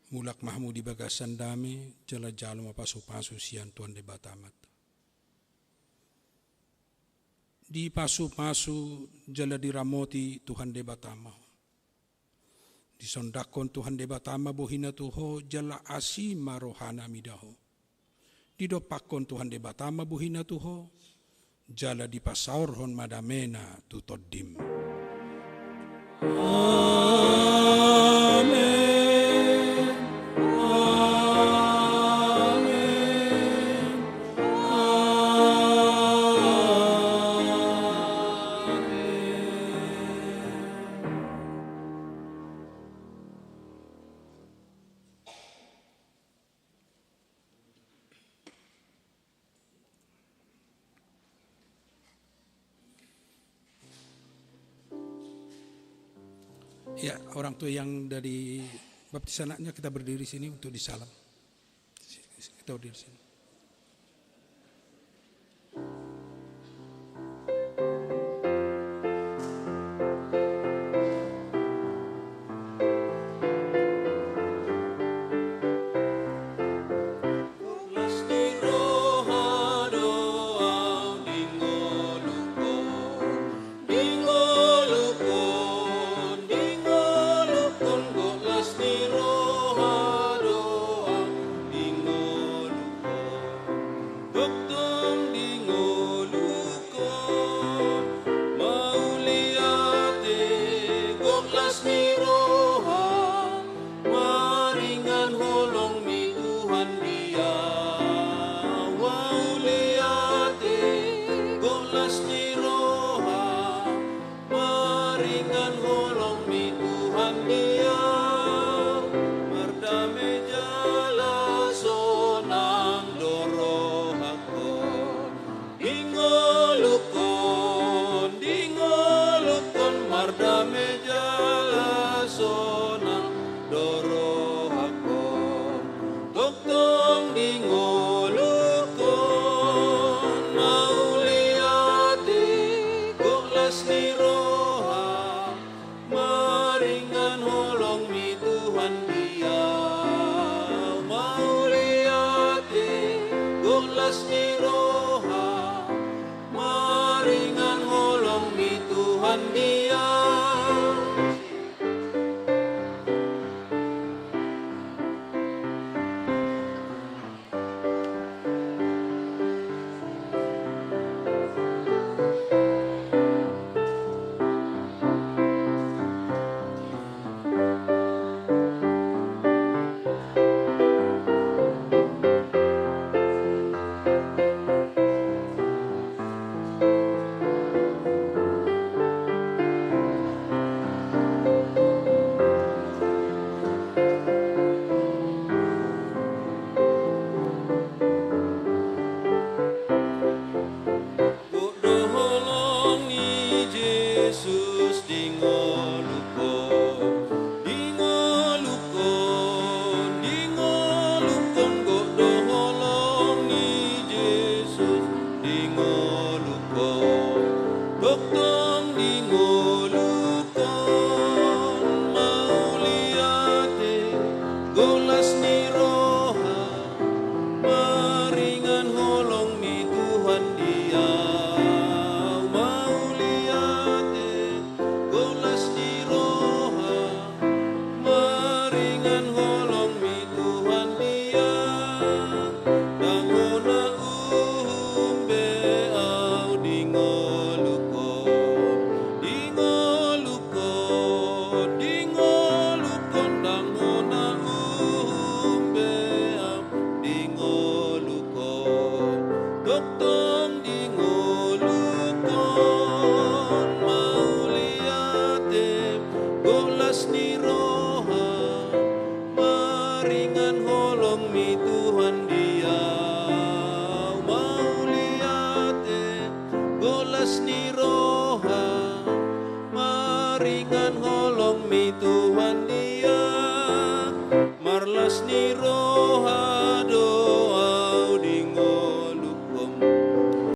Mulak ma hamu di bagasan dame, jala jalo ma pasupasu sian Tuhan Debata Amanta. Dipasupasu jala diramoti Tuhan Debata ma ho. Disondangkon Tuhan Debata ma bohina tu ho, jala asi ma rohana mida ho. Didompakkon Tuhan Debata ma bohina tu ho, jala dipasaorhon ma damena tu tondim. Amen. Amen. Amen. Ya, orang tua yang dari baptis anaknya, kita berdiri sini untuk disalam. Kita berdiri sini. Las ni roha do au di ngolungkon, di ngolungkon, di ngolungkon, gok las ni roha do au di ngolungkon. Tongtong di ngolungkon mauliate, gok las ni roha, maringan holongmi Tuhan di au. Mauliate, gok las ni roha, maringan holongmi Tuhan di au. Mardame jala sonang do rohangkon, di ngolungkon, di ngolungkon, mardame jala sonang do rohangkon. Tongtong Ingan holong mi Tuhan dia, marlas ni roha